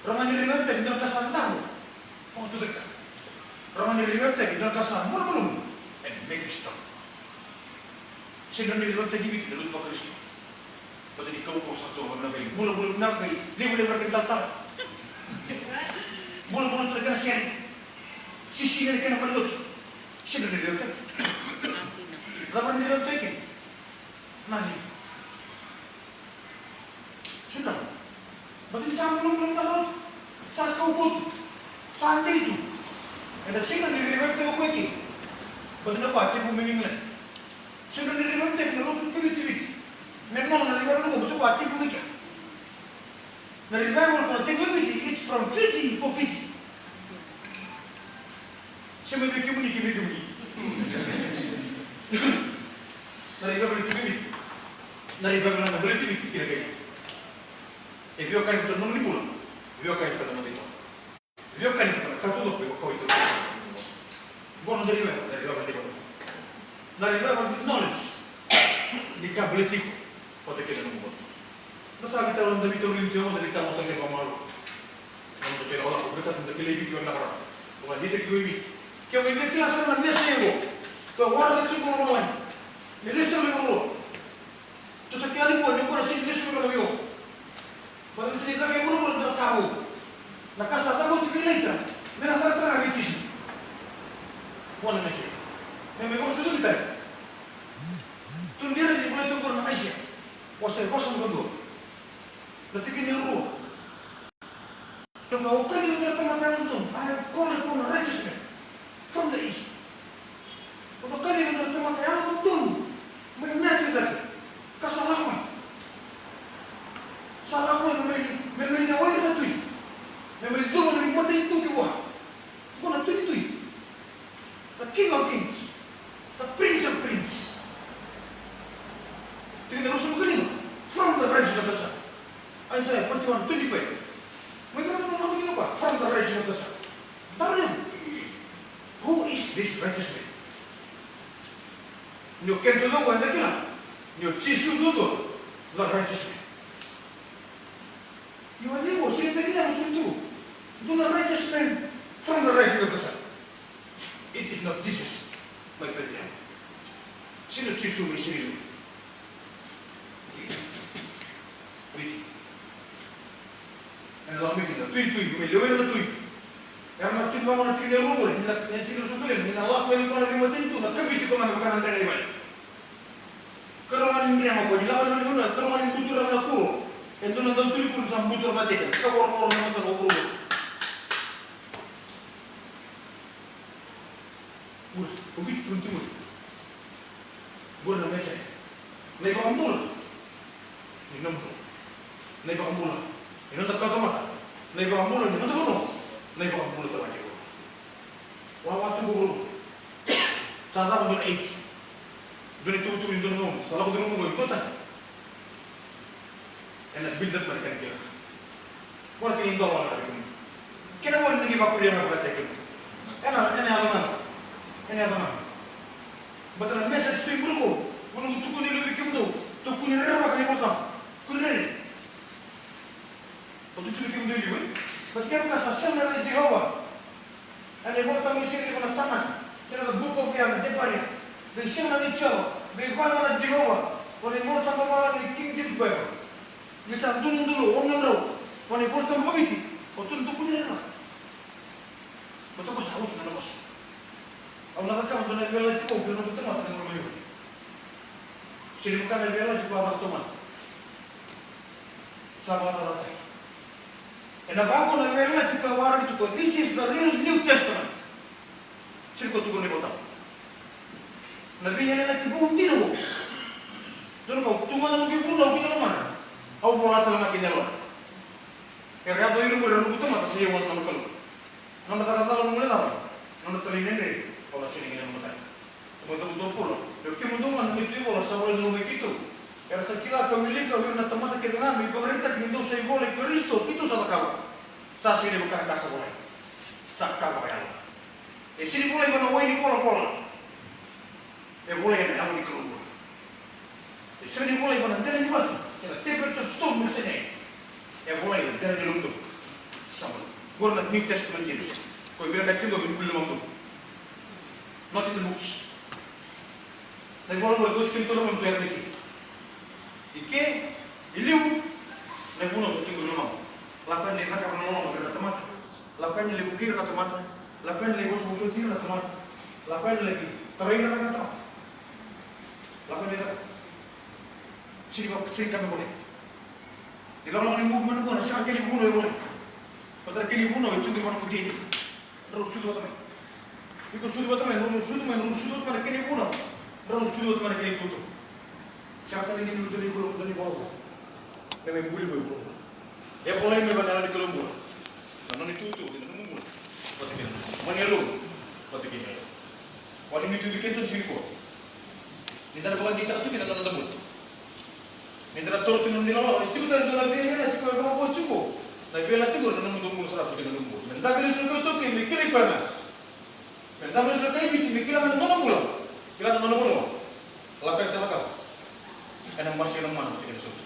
Rawa ni revive-taki dua na ka sa davo. Vakatucaketaka. Rawa ni revive-taki dua na ka sa malumalumu. And make it strong. Sega ni revive-taki Viti na lotu vaKarisito. Baleta ni kaukauwa sa tu na kena kai bulabula vinaka, kai levulevu na kena talatala. Bulabula tu na kena sere. Sisiga na kena valenilotu. Sega ni revive-taki. Cava ni revive-taki? Nothing. Sega. Baleta ni sa bulabula vinaka tu. Sa kaukauwa tu. Sa dei tu. Eda sega ni revive-taki o koya eke. Baleta ni o koya a tekivu mai England. Sega ni revive-taki na lotu ko Viti. Me nona na revival qo, baleta o koya a tekivu mai kea. Na revival ko na tekivu mai Viti, it's from Fiji for Fiji. Se mai vei kemuni ki vei kemuni. Na revival ni tekivu mai Viti. Na revival na baleti Viti ki na kai. E veiwekani vata na nomuni bula. E veiwekani vata na noda itovo. Veiwekani vata na ka taucoko e vakawai taucoko. Qo na revival, na revival ni vata. Na revival ni knowledge. Ni ka baleti iko vata kei na nomu bula. Na sa veitalanoa, na veitalanoa ni tiko, na veitalanoa tale vakamalua. Na noda kena lako, na ka da kilai Viti vakavinaka. Vakadeitaki tiko i Viti. Ke o via kila sara na message qo. Ka waraka tiko na loloma. Me lesu mai vua. Tou sa kila nikua ni o koya na sega ni lesu mai vua. Baleta ni sa ni caka e vuravura na ka vou. Na ka sa caka oti vei Ilaija, me na caka tale ga vei Jisu. Vua na Mesaia. Me mai vakasucumi tale. Tou qai raica ni volai tu qori na Aisea. Wase ruasagavulu ka dua. Na tikina e rua. Tou qai, au kaciva na tamata yalododonu. I have called upon a righteous man from the east. Au kaciva na tamata yalododonu mai na yatu e cake, ka sa lako mai. Sa lako mai me mai, me mai lewai ira na tui. Me mai cuva na veimatanitu ki vua. Qo na Tui ni tui. The King of Kings. The Prince of Prince. Tikina ruasagavulu ka lima. From the rising of the sun. Isaiah forty-one twenty-five. Mai vei na, na, na, na, from the rising of the sun. Taro levu. Who is this righteous man? Ni o keda duadua eda kila ni o Jisu duadua, the righteous man. Io, o cei qo? Sega ni Beteliema, tukuni tiko. Dua na righteous man from the rising of the sun. It is not Jesus mai Beteliema. Sega ni o Jisu mai Jerusalemi. Viti. Ena lako mai kina, tuitui, me lewena na tui. Era na tui vaqo na tikina e rua qori, ni na, ni na tikina ruasagavulu ka lima, ni na lako mai vua na veimatanitu, na kaviti ko ga me vaka na dredre ni vale. Karua ga ni drema ko, ni lako mai vua, karua ga ni buturaka na kuro. E dua na dau tuli kuro sa buturaka vata kina, ka voravora na matana o vuravura. Qori, o qiti, qori, qori. Qori na mesa. Na iVakabula ni nomu bula. Na iVakabula ni noda kawatamata. Na iVakabula ni noda vanua. Na iVakabula tawajevo. Wawa tu qori. Sa cava dua na eight. Dua na itukutuku ni dua na gauna. Sa lako tiko na gauna qo e dua tani. Ena build up mai na kena kila. Mora kina e dua na wale. Kena wale ni qai vakuria na vakataki. Ena, ena yaco ga. Ena yaco ga. Baleta na message tu i muri qo. Vuna qo tukuni levu vei kemudou. Tukuni rerevaka na iVolatabu. Tukuni rere. O tukuni kemudou i liu, e? Baleta kevaka sa sega na yaca i Jiova. Ena iVolatabu e sega ni vaka na Tanakh, kei na Book of, ya, Zechariah. Qai sega na yaca i Jiova, qai vaka na Jiova. O na iVolatabu vakalailai ni King James Bible. Ni sa dua na udolu ono na drau. O na iVolatabu vakaviti. O tu na tukuni rerevaka. Baleta ko sa oti na nona vosa. Au na cakava dua na veiyalayalati vou vei ira na noqu tamata na gauna mai muri. Sega ni vaka na veiyalayalati ko a caka taumada. Sa vakacacataki. Ena vaka qo na veiyalayalati ko a waraki tu qo, this is the real New Testament. Sega ni ko tukuna na iVolatabu. Na veiyalayalati vou dina qo. Dua na ka au tu ga na noqu ivunau ki na lomana. Au vola tale ga kina e lomana. Era yaco ira qori era noqu tamata, sa i au na noqu Kalou. Nona cakacala, nona guilecava, nona talaidredre, au na sega ni guileca na mataka. Mo dou, dou bula, o kemudou ga na neitou ivola sa volai mai vei keitou. Era sa kila ka wilika o ira na tamata kece ga me ivakaraitaki ni dou sa ivola i Karisito, keitou sa cakava. Sa sega ni vaka na ka sa volai. Sa ka vakayalo. E sega ni volai vua na wai ni volavola. E volai ena yago ni Kalou bula. E sega ni volai vua na dela ni vatu kei na tablets of stone me sega. E volai ena dela ni lomamudou. Sa bula. Qori na New Testament kina. Ko e vinakati tiko me buli lomamudou. Not in the books. Na ivola qo e dua tiko ni toro me tu era na ke. I ke, i liu, na ivunau sa tiko i lomamudou. Lako yani lai cakava na loloma vei ira na tamata. Lako yani lai vukei ira na tamata. Lako yani lai vosavosoti ira na tamata. Lako yani lai tarai ira na tamata. Lako yani lai cakava. Sega ni vaka, sega ni ka me volai. Ni lakolako ni muvu mai na gauna, sega na kena ivunau e volai. Baleta na kena ivunau e tu qori vua na nomu D N A. Drau sucu vata mai. Iko sucu vata mai, drau sucu mai, drau sucu vata mai na kena ivunau. Drau sucu vata mai na kena itukutuku. Sega tale ni dua na ivunau, dua na ivunau. Me mai buli mai vuravura. E volai mai vua na Yalo ni Kalou bula. Na nona itukutuku kei na nomu bula. Vata kei na nomu. Mani yalo. Vata kei na yalo. Wani ni tu vei keda tiko nikua. Ni da na vakadeitaka tu kina na noda bula. Ni da na toro tu na noda ilakolako, ni tiko tale e dua na veiyalayalati koya e vakavoa tiko. Na veiyalayalati qori na nomudou bula sara tu kina na nomu bula. Me dabe lesu na Kalou, me kilai koya ga. Me dabe lesu na kai Viti, me kila ga na nona bula. Kila ga na nona vanua. Lako yani ka cakava. Ena masu ena mana tiko ena sautu.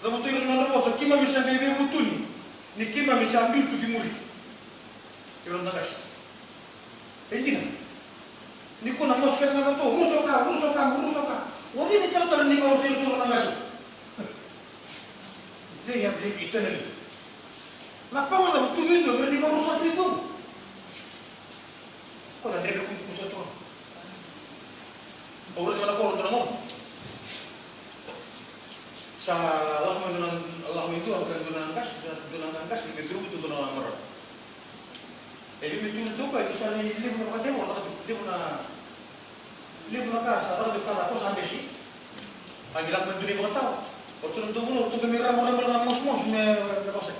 Cavuta ira na nodra vosa, keimami sa qai veivutuni. Ni keimami sa biu tu ki muri. Kei na noda qase. E dina. Ni ko na masu kece ga, rusa o ka, rusa o ka, rusa o ka. O cei na italatala ni vakarusa iratou na qase? They have lived eternally. Na pawa cava tu vei iratou me ra ni vakarusa tu vei iratou? Ko na dredre kukusa tu. Au raica na koro dua na gauna. Sa lako mai dua na, lako mai dua, dua na qase, dua na qase, me curu tu dua na marau. E vei me tu tu ka, e sa ni levu na vakatau, levu na, levu na ka sa caka tu ka, ko sa besi. A qai lako mai dua na ivakatawa. O ratou na dau vanua, o ratou qai mai ramarama na masumasu me, me vakasai.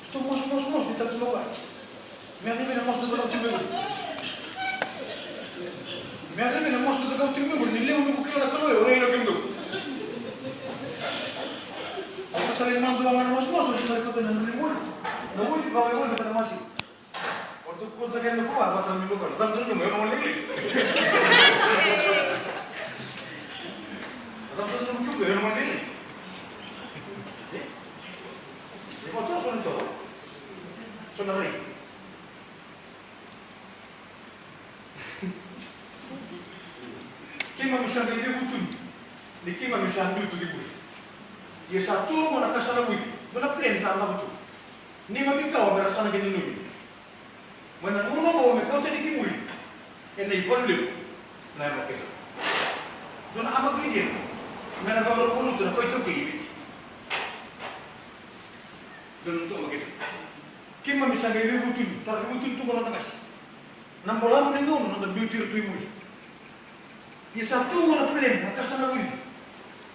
Ratou masumasu, masu, ni tale tu mai koya. Me yaco vei na masu dau caka tu mai muri. Me yaco vei na masu dau caka tu mai muri, ni levu me ko kila na Kalou, o rai na kemudou. Ratou sa lai madu ga na masumasu, ratou na kota na muri. Na ui, vaka ui, vaka na masi. O ratou kauta kina na kua, vata na meimei kua. Cava tu na nomu, e noma lailai. Cava tu na nomu kua, e noma lailai. E? E vakatora so na toro. So na rai. Keimami sa qai veivutuni. Ni keimami sa biu tu ki muri. Ia sa tu qo na ka sa na wili. Qo na plan sa cava tu. Neimami kawa me ra sa na qai nanumi. Mai na gauna oqo me kauta yani ki muri ena ivalu levu na Amaketon. Dua na Armageddon me na vakarau valuta na kai taukei i Viti. Dua na tu Amaketon. Keimami sa qai veivutuni, sa veivutuni tu qo na noda qase. Na balavu ni gauna na noda biuti ira tu i muri. Ia sa tu qo na plan, na ka sa na vuici.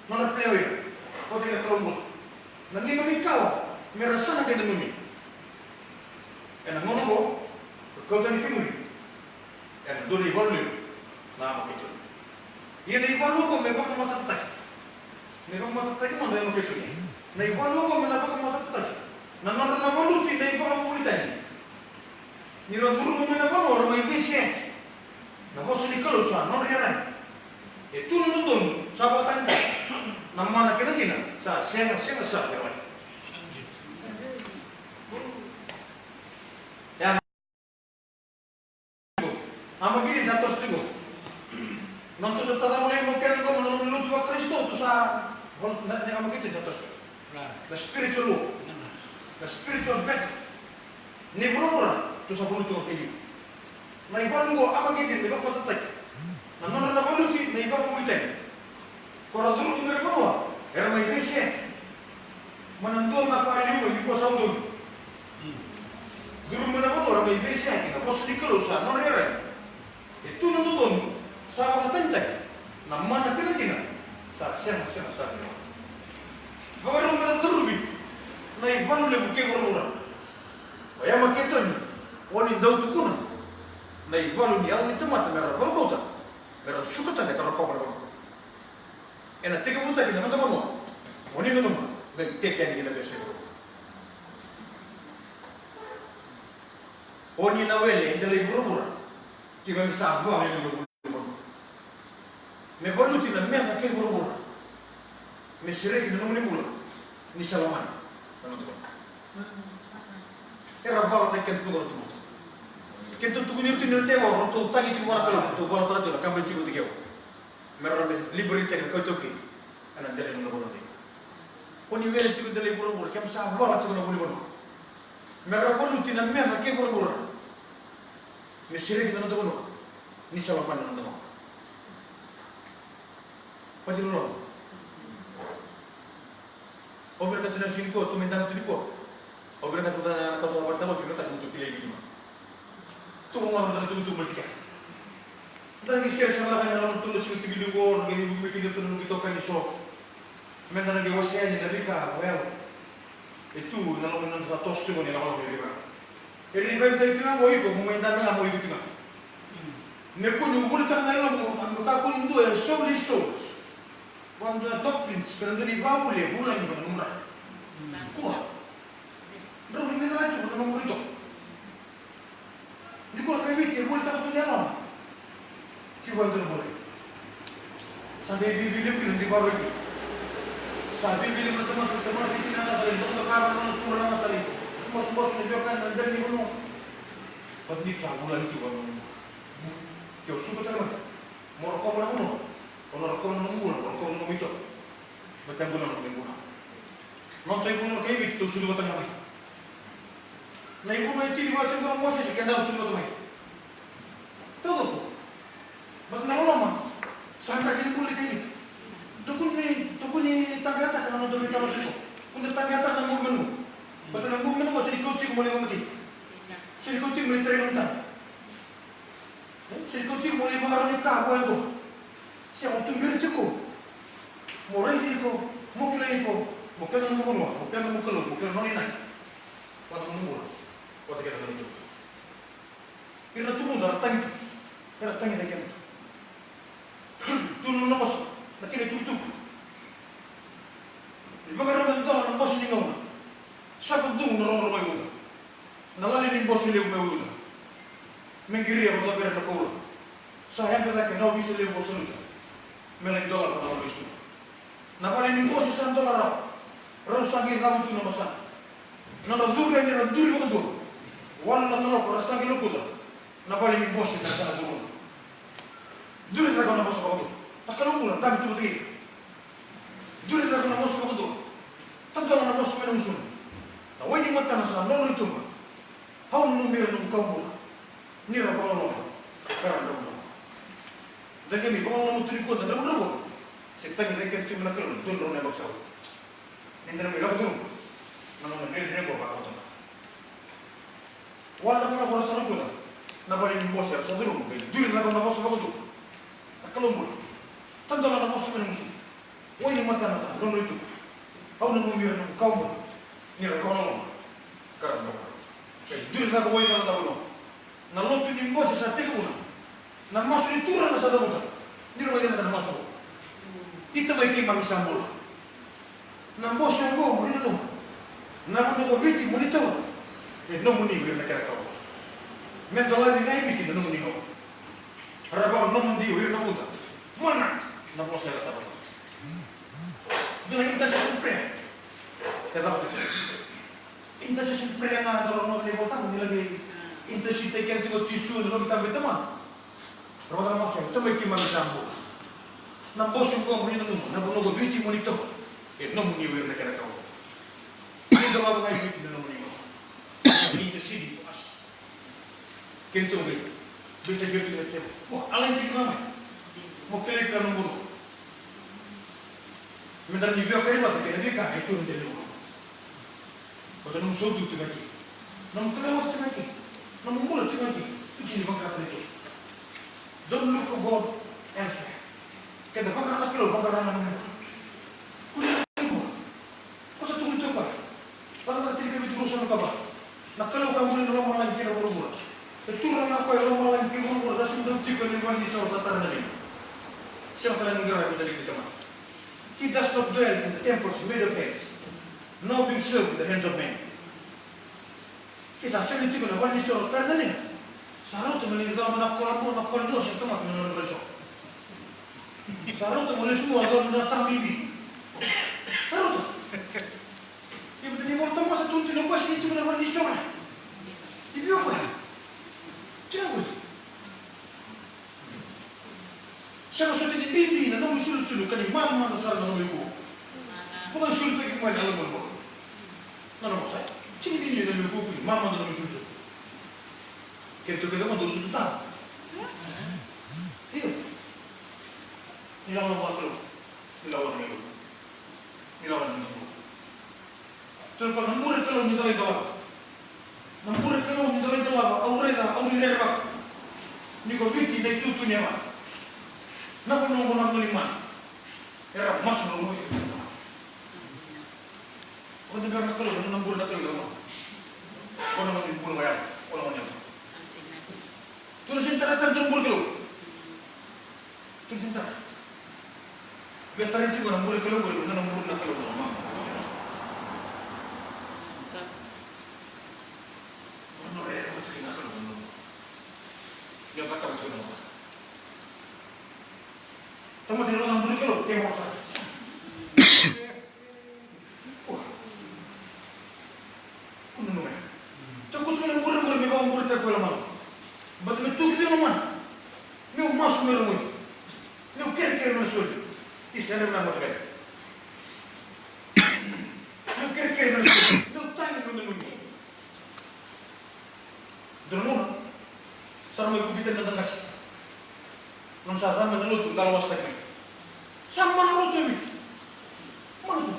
Nona plan o ira. Vata kei na Kalou bula. Na neimami kawa me ra sa na qai nanumi. Ena gauna oqo, ka kauta yani ki muri ena dua na ivalu levu na Amaketon. Ia na ivalu oqo me vakamatatataki. Me vakamatatataki mada e Amaketon. Na ivalu oqo me na vakamatatataki. Na nodra na valuti na ivakavuvuli tani. Ni ra curuma mai na vanua ra mai veiseyaki. Na vosa ni Kalou sa nodra iyaragi. E tu na dodonu sa vakatagitaki. Na mana kei na dina sa sega, sega sara me wale. Armageddon sa toso tiko. Nodatou sa tacala lai mo kena qo, na noda lotu vaKarisito, tou sa, na, na Armageddon sa toso tiko. Na spiritual war. Na spiritual battle. Ni vuravura, tou sa valuta tiko kina. Na ivalu qo Armageddon, na ivakamatataki. Na nodra na valuti, na ivakavuvuli tani. Ko ra curu mai na vanua, era mai veiseyaki. Mai na dua na ka e liu mai, ni ko sa udolu. Curu mai na vanua, era mai veiseyaki, na vosa ni Kalou sa nodra iyaragi. E tu na dodonu sa vakatagitaki, na mana kei na dina sa sega, sega sara ni wale. Vakarau me na curuvi na ivalu levu kei vuravura. O Armageddon, o ni dau tukuna na ivalu ni yalo ni tamata me ra vakabauta, me ra suka tale ka rokova na vanua. Ena tekivutaki na noda vanua, o ni nanuma, qai tete yani ki na veiyasai vuravura. O ni na wele e delai vuravura, keimami sa vua me nomu vuli vanua. Me valuti na meca kei vuravura. Me sereki na nomuni bula ni sa lomani na noda vanua. Era valataki keda tu qo na tubutu. Keda tukuni ira tu ni ra tei vua, ratou tagi tiko vua na Kalou, ratou valataka tiko na kabani tiko tiko. Me ra me liberate-taki na kai taukei ena dela ni noda vanua. Ko ni wele tiko e delai vuravura, keimami sa vala tiko na vuli vanua. Me ra valuti na meca kei vuravura. Me sereki na noda vanua ni sa lomani na noda vanua. Pati lolo. Au vinakata na siga nikua, tou mai dabe tu nikua. Au vinakata na ka sa vakatau, au vinakata na tou kilai Viti mai. Tou vagona na tukutuku mai tiko. Da na qai share sara ga na noda tou na siga tiko i liu qo, na qai vei keda tou na noqu itokani eso. Meda na qai wasea yani na veika o yalo e tu ena loma ni noda sa toso tiko ni lakolako ni veivalu. E revive-taki tiko ga o iko, mo mai dabe ga mo iko tiko ga. Me kua ni volitaka na yalomu, me kakua ni dua e soli souls. Vakadua na doctrines, kei na dua na ivakavuvuli e vulagi vua na nomu dra. Kua. Drau ni veicalai tu vua na nomu dra itovo. Ni kua na kai Viti e volitaka tu na yalona. Tiko vua na dua na vulagi. Sa dei vivi levu kina, dei vavaki. Sa vivi levu na tamata, tamata Viti na nasa lai, dou na kara na nona tura na nasa lai. Bosoboso na veiwekani na dela ni vanua. But ni sa vulagi tiko vua na nomu dra. Ke o suka tale mai. Mo rokova na vanua, o na rokova na nomu bula, mo rokova na nomu itovo. Baleta e bula na nomu bula. Nodatou ivunau na kai Viti, tou sucu vata ga mai. Na ivunau e tini vata tiko o Mosese, keda tou sucu vata mai. Taucoko. Baleta na loloma sa draki ni bula ni kai Viti. Tukuni, tukuni taqayataka na nodatou veitalatiko. Kua ni taqayataka na movement qo. Baleta na movement qo sega ni kau tiko mo lai vakamatei. Sega ni kau tiko mo lai tarai nomu tama. E, sega ni kau tiko mo lai vakarau ni ka vua e dua. Sega, mo tuberi tiko. Mo raici iko, mo kilai iko, mo kila na nomu vanua, mo kila na nomu Kalou, mo kila na nona inaki. Vata na nomu bula, vata kei na nomu itubutubu. Ira na tubuda era tagi tu, era tagi cake kina tu. Tu na nona vosa na kena itukutuku. Ni vakarau me dola na bose ni gauna. Sa ka dugu na rogorogo e uca. Na lali ni bose levu me uca. Me qiria vakavere na koula. Sa yabe cake na ovisa levu o Saluta. Me lai dola na nona isulu. Na vale ni bose sa dola rawa. Rau sa qai cavu tu na masana. Na nodra curu yani era duri vakadua. Walu na kaloko ra sa qai lokuca. Na vale ni bose na sa na curu. Duri cake na vosa vakadua. A Kalou bula, dabe tu vata kei ira. Duri cake na vosa vakadua. Tadola na vosa mai na gusuna. Na wai ni matana sa nodra i tuba. Au nanumi ira na noqu kawa bula. Ni ra vakaloloma ka ra dravudravua. Da qai mai vakaloloma tu nikua, da dravudravua. Se tagi cake keda tu mai na Kalou na dua na drau na yabaki sa oti. Ni da na mai lako curuma na nona dredre qo vakavakatamata. Wala na ka qo ra sa rogoca. Na vale ni bose era sa curuma, qai duri cake na vosa vakadua. Na Kalou bula. Tadola na vosa mai na gusu. Wai ni matana sa nodra i tuba. Au nanumi ira na noqu kawa bula. Ni ra vakaloloma ka ra dravudravua. Qai duri cake wai cala na vanua. Na lotu ni bose sa tekivuna. Na masu ni Turaga sa cavuta. Ni rogoci na masu. I Tamai keimami sa bula. Na bose oqo mo ni nanuma. Na vanua ko Viti mo ni taura. E nomuni o ira na kena kawa. Me dolavi ga i Viti na nomuni gauna. Ra vakanomodi o ira na vuda. Mana na vosa era sa vaka. Dua na intercession prayer. E cava tu? Intercession prayer ga, da rogoca na iVolatabu ni laki intercede keda tiko o Jisu ena noda itabatamata. Rogoca na masu, Tamai keimami sa bula. Na bose oqo mo ni nanuma, na vanua ko Viti mo ni taura. E nomuni o ira na kena kawa. Ni dolavi ga i Viti na nomuni gauna. Intercede for us. Keitou qai beitaki oti na tevoro. Mo a lai tiko ga mai. Mo kilai koya na bula. Me da ni veiwekani vata kei na veika e tu na tevoro. Vata nomu sautu tu ga kei. Nomu kalou tu ga kei. Nomu bula tu ga kei. Tu sini vaqara tu ga kei. Don't look for God elsewhere. Keda vaqara na Kalou, vaqara ga na bula. Kua ni Ko sa tukuni tu o koya. Cakacaka tinikavitu ruasagavulu ka va. Na Kalou ka buli na lomalagi kei na vuravura. E turaga o koya e lomalagi kei vuravura, sa sega ni dau tiko ena valenisoro sa tara na liga. Sega tale ni qaravi na liga ni tamata. He does not dwell in the temples made of hands, nor being served in the hands of men. Ke sa sega ni tiko na valenisoro tara na liga, sa rauta me lai cava na kola bua, na kola ni oso e tamata na nona valenisoro. Sa rauta me lesu mua cava na tama bibi. Sa rauta. Ia baleta ni Vola Tabu sa tukuna tu na bose ni tiko na valenisoro. Ni via koya. Kila koya. Sega soti ni bibi na nomu isulusulu ka ni mamada sara na nomu iko. Ko mai sulu toki mai na lomalomo. Na nomu sa. Sini bibi na nomu iko, ni mamada na nomu isulusulu. Keitou kece mada dau sucu tale. Io. Ni lako na vakakalou. Ni lako na vakakalou. Ni lako na vakakalou. Tou na bure Kalou ni dalaidalava. Na bure Kalou ni dalaidalava, au raica, au rerevaka. Ni ko Viti na itutu ni yavana. Na vanua oqo na vanua ni mana. Era masu na uci. Ko na bera na Kalou, na bure na Kalou, na mana. Ko na mani bure vaya, ko na mani yavana. Tou na sini taratara, tou na bure Kalou. Tou na sini tara. Via tarai tiko na bure Kalou, bure, na bure na Kalou, na mama. Ono re, vata kei na Kalou, na mama. Ia, vata kei na mama. Tamata ni na bure Kalou, e mo sa. Kua ni nanuma. Takutu me na bure, bure, me vakaburetaki koya lomana. Baleta me tu kina lomana. Meu masu me rogoci. Meu kerekere me na soli. Isa, ena vinaka mataqali. Meu kerekere me na soli. Meu tagi me na nanumi. Dua na gauna sa mai kubita na qase. Nona sa cava na lotu, qalo wasataki mai. Sa mana lotu e Viti. Mana tu.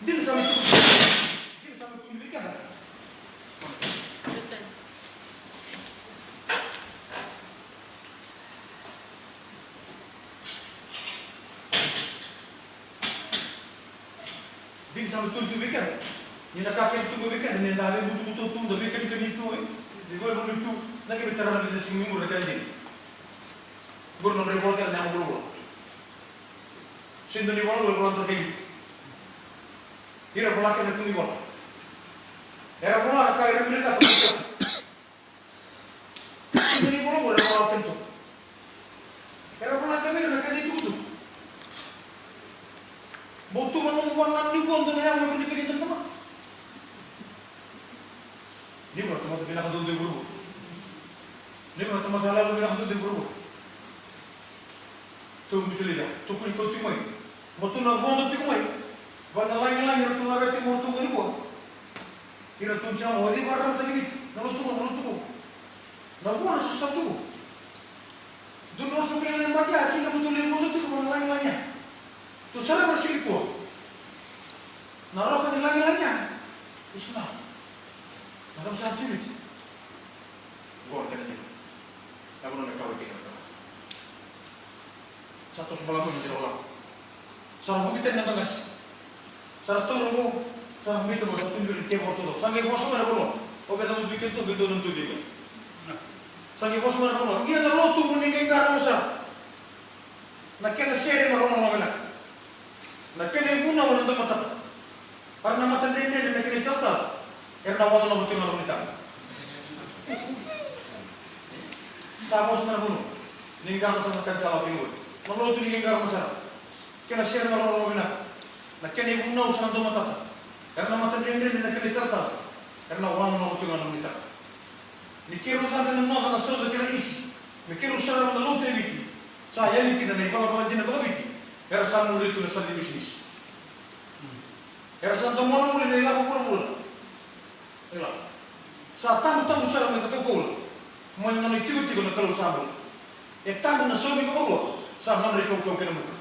Dina sa mai tu. Dina sa mai tu ni vei keda. Dina sa mai tu vei keda. Ni na ka keda tu vei keda, ni da veibutubutu tu, da veikanikani tu, e. Ni veivuke tu, na kena tara na veika sega ni muri na kena dina. Qori na nodra ivola kece na yago vulavula. Sega ni vola, vola, vola, vola, kei. Ira vola kece tu ni vola. Era vola ka ira vinakata. Ni vola qo era vola kece tu. Era vola kece na kena itukutuku. Mo tu vaka mo vaka ni vodo na yago ni kena tamata. Ni ko na tamata vinaka duadua e vuravura. Ni ko na tamata yaloyalo vinaka duadua e vuravura. Tou biuta laivi, tou kua ni kau tiko mai. Mo tou na vodo tiko mai. Vaka na lagilagi. Ira tu na veti mo tu ni vua. Ira tu jama o di vara na taki viti. Na lotu, na lotu. Na vua na sa sa tu. Dua na sa kila na bati a sina mo tu le mo tu mo na lagi lagi. Tu sara mo sili ko. Na roka ni lagi lagi. Isma. Na tam sa tu viti. Gol kena tiko. Na vanua me kawa tiko na tamata. Sa toso balavu na tiko lako. Sa ra vuki tani na tagasi. Sa ra taura qo. Sa ra mita mo sa tu biri tevoro todo. Sa qai vosa mai na vanua. O veta mo bika tu qai donu tu dika. Sa qai vosa mai na vanua. Ia na lotu mo ni qai qara mo sa. Na kena sere na rogorogo vinaka. Na kena ivunau na domatata. Para na matadredre na kena italatala. Era na wala na vuti na nomuni tama. Sa vosa na vunu. Ni qara sa na kena tala vinui. Na lotu ni qara sa. Kena sere na rogorogo vinaka. Na kena ivunau sa na domatata. Era na matadredre na kena italatala. Era na wala na vuti na nomuni tama. Ni keirau cabe na noda na sauca kei na isi, me keirau sarava na lotu e Viti. Sa yali kina na ivalavala dina vakaviti, era sa muri tu na sala ni bisinisi. Era sa domona voli na ilavo vulavula. Ila. Sa tabutabu sara me caka koula. Mai na nona itikotiko na Kalou sa bula. E tabu na saumi vakarua, sa nodra ikaukau kei na buka.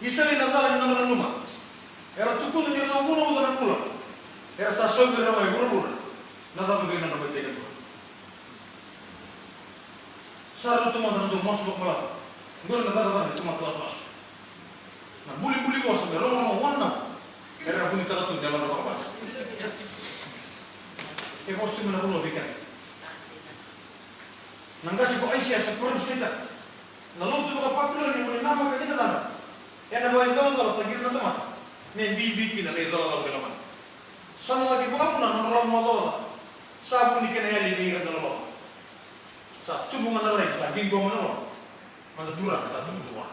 Isa lai na cala ni nodra nanuma. Era tukuna ni rau vunauca na bula. Era sa saumi rau mai vuravura. Na cava vei nodra mai tei na bula. Sa rau tomata na dau masu vakabalavu. Qori na cakacaka ni tomata lasulasu. Na bulibuli vosa me rogorogo wana. Era vunitaka tu ni yalodra vakabata. E vosa tu me na vanua vei keda. Na qase ko Aisea sa parofisai taka. Na lotu vaka Papiloni mo ni namaka kina cana. Ena vakaicolacola takira na tamata. Me bibi kina na icolacola vei lomana. Sa na laki vakavuna na nona loma ocaoca. Sa vuni kena yali vei ira na loloma. Sa tubu ga na rai, sa qiqoma na loma. Mada turaga sa tubu tu vua.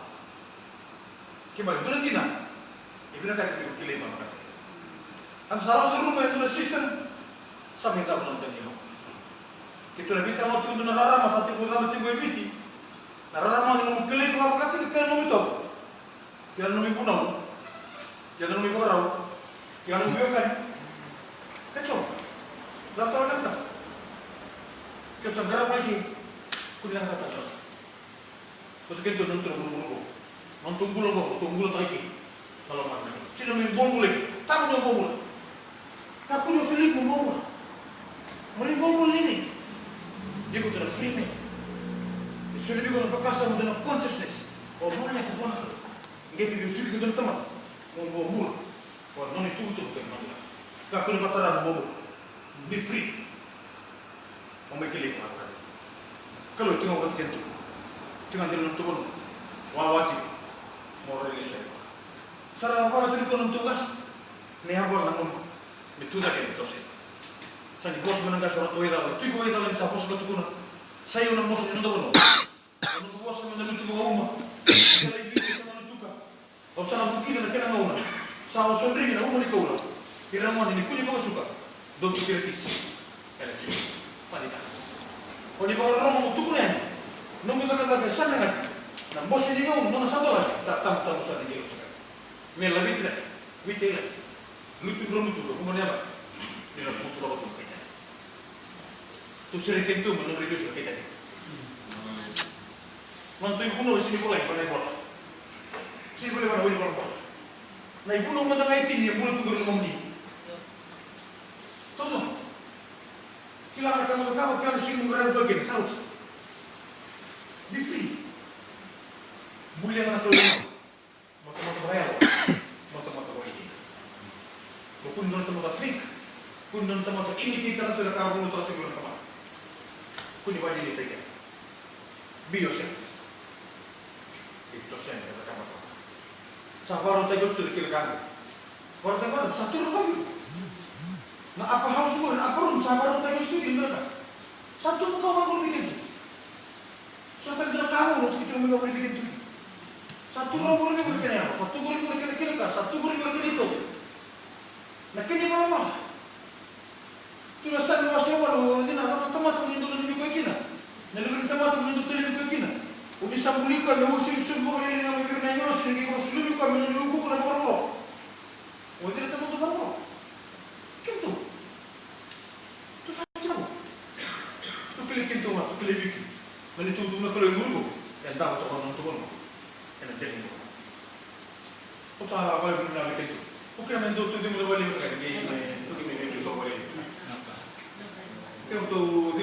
Kemali dua na dina. E vinakati tiko kilai vakamatei. Eda sa lako curuma e dua na system. Sa mai cava na matani loma. Keitou na veitalanoa tiko dua na rarama sa tiko cava tiko e Viti. Na rarama ni nomu kilai vakamatei, kilai nomu itovo. Kila nomu ivunau. Kila nomu ivakarau. Kila nomu veiwekani. Keitou. Dua tale na ka. Keitou sa qarava mai kei. Kua ni leqa tale. Koto keitou na nodatou bula qo. Nodatou bula qo, nodatou bula tale kei. Na loma ni. Sina me bobula kei. Tabu na bobula. Ka kua ni o Filipi mo bobula. Mo ni bobula ni. Ni koto na free man. E soli vei iko na vakasama, na consciousness. O mo na ko bona. Qai vei soli iko dua na tamata mo bobula. O nona itukutuku kei na madula. Kakua ni vakatara na bobula. Be free. O mai kilai vakamatei. Kalou e tiko vata kei tu. Tiko dina na tuvanua. Wawa tiko. Mo rairai soli. Sa ra vala tiko na nodatou qase. Ni a vala na gauna. Me tu cake na toso. Sa ni vosa mai na qase o ratou waicala. Tu iko waicala ni sa vosa ka tukuna. Sa i au na vosa ni noda vanua. Au na vosa mai na lutu vakauma. Kila i Viti sa na lutuka. Au sa na vukica na kena gauna. Sa au sodrigi na uma ni koula. Ira na gone ni kua ni vakasuka. Dou tu kila kisi. Ena siga. Faditaka. O ni vakarorogo mo tukuna yani. Noqu cakacaka e sa na gati. Na bose ni gauna nona sa dolaki. Sa tabutabu sa ni qai rusa. Me laveti cake. Viti cake. Lutu, rau lutu, rau lutu, rau lutu, rau lutu, rau lutu, rau lutu. Tou sereki keitou mai na noda ivesu na Kaitani. Nodatou ivunau e sega ni volai ena ivola. Sega ni volai ena ivola. Na ivunau mada ga e tini e bula tu qori e lomamuni. Toto. Kila na ka mo cakava, kila na siga mo raica tu kina, sa oti. Be free. Bulia na Kalou. Matamata vakayalo. Matamata vakaidina. Mo kua ni dua na tamata fake. Kua ni dua na tamata imitate na tu na ka vunau tara tiko na tamata. Kua ni vakadinataki keda. Be yourself. Be yourself, e tamata. Sa vakarautaki oti tu na kila ka. Vakarautaki vata, sa tu na vakavi. Na upper house qori, na upper room, sa vakarautaki oti tu na kila ka. Sa tu na ka vakavi kina tu. Sa tani dua na ka vou, na tu ki tu mai vakavoliti kina tu. Sa tu rau vou na kena yalo, sa tu rau vou na kena kena ka, sa tu rau vou na kena itovo. Na kena ivalavala. Tu na Same wase walu, o cei na tamata mo ni dau nanumi koya kina. Na luve ni tamata mo ni dau talevi koya kina. O ni sa buli koya me uasivi sobu vakalailai ga mai vei ira na agilosi, ni qai vakasulumi koya me nona iukuuku na vakarokoroko. Keitou ga tu kilai vei keitou. Mani tutu na Kalou e muri ko e dau toka na toka na e na deni ko. O sa vale ni na vei keitou. O kena me dou tu dei mo na vale ni keitou vale. Keitou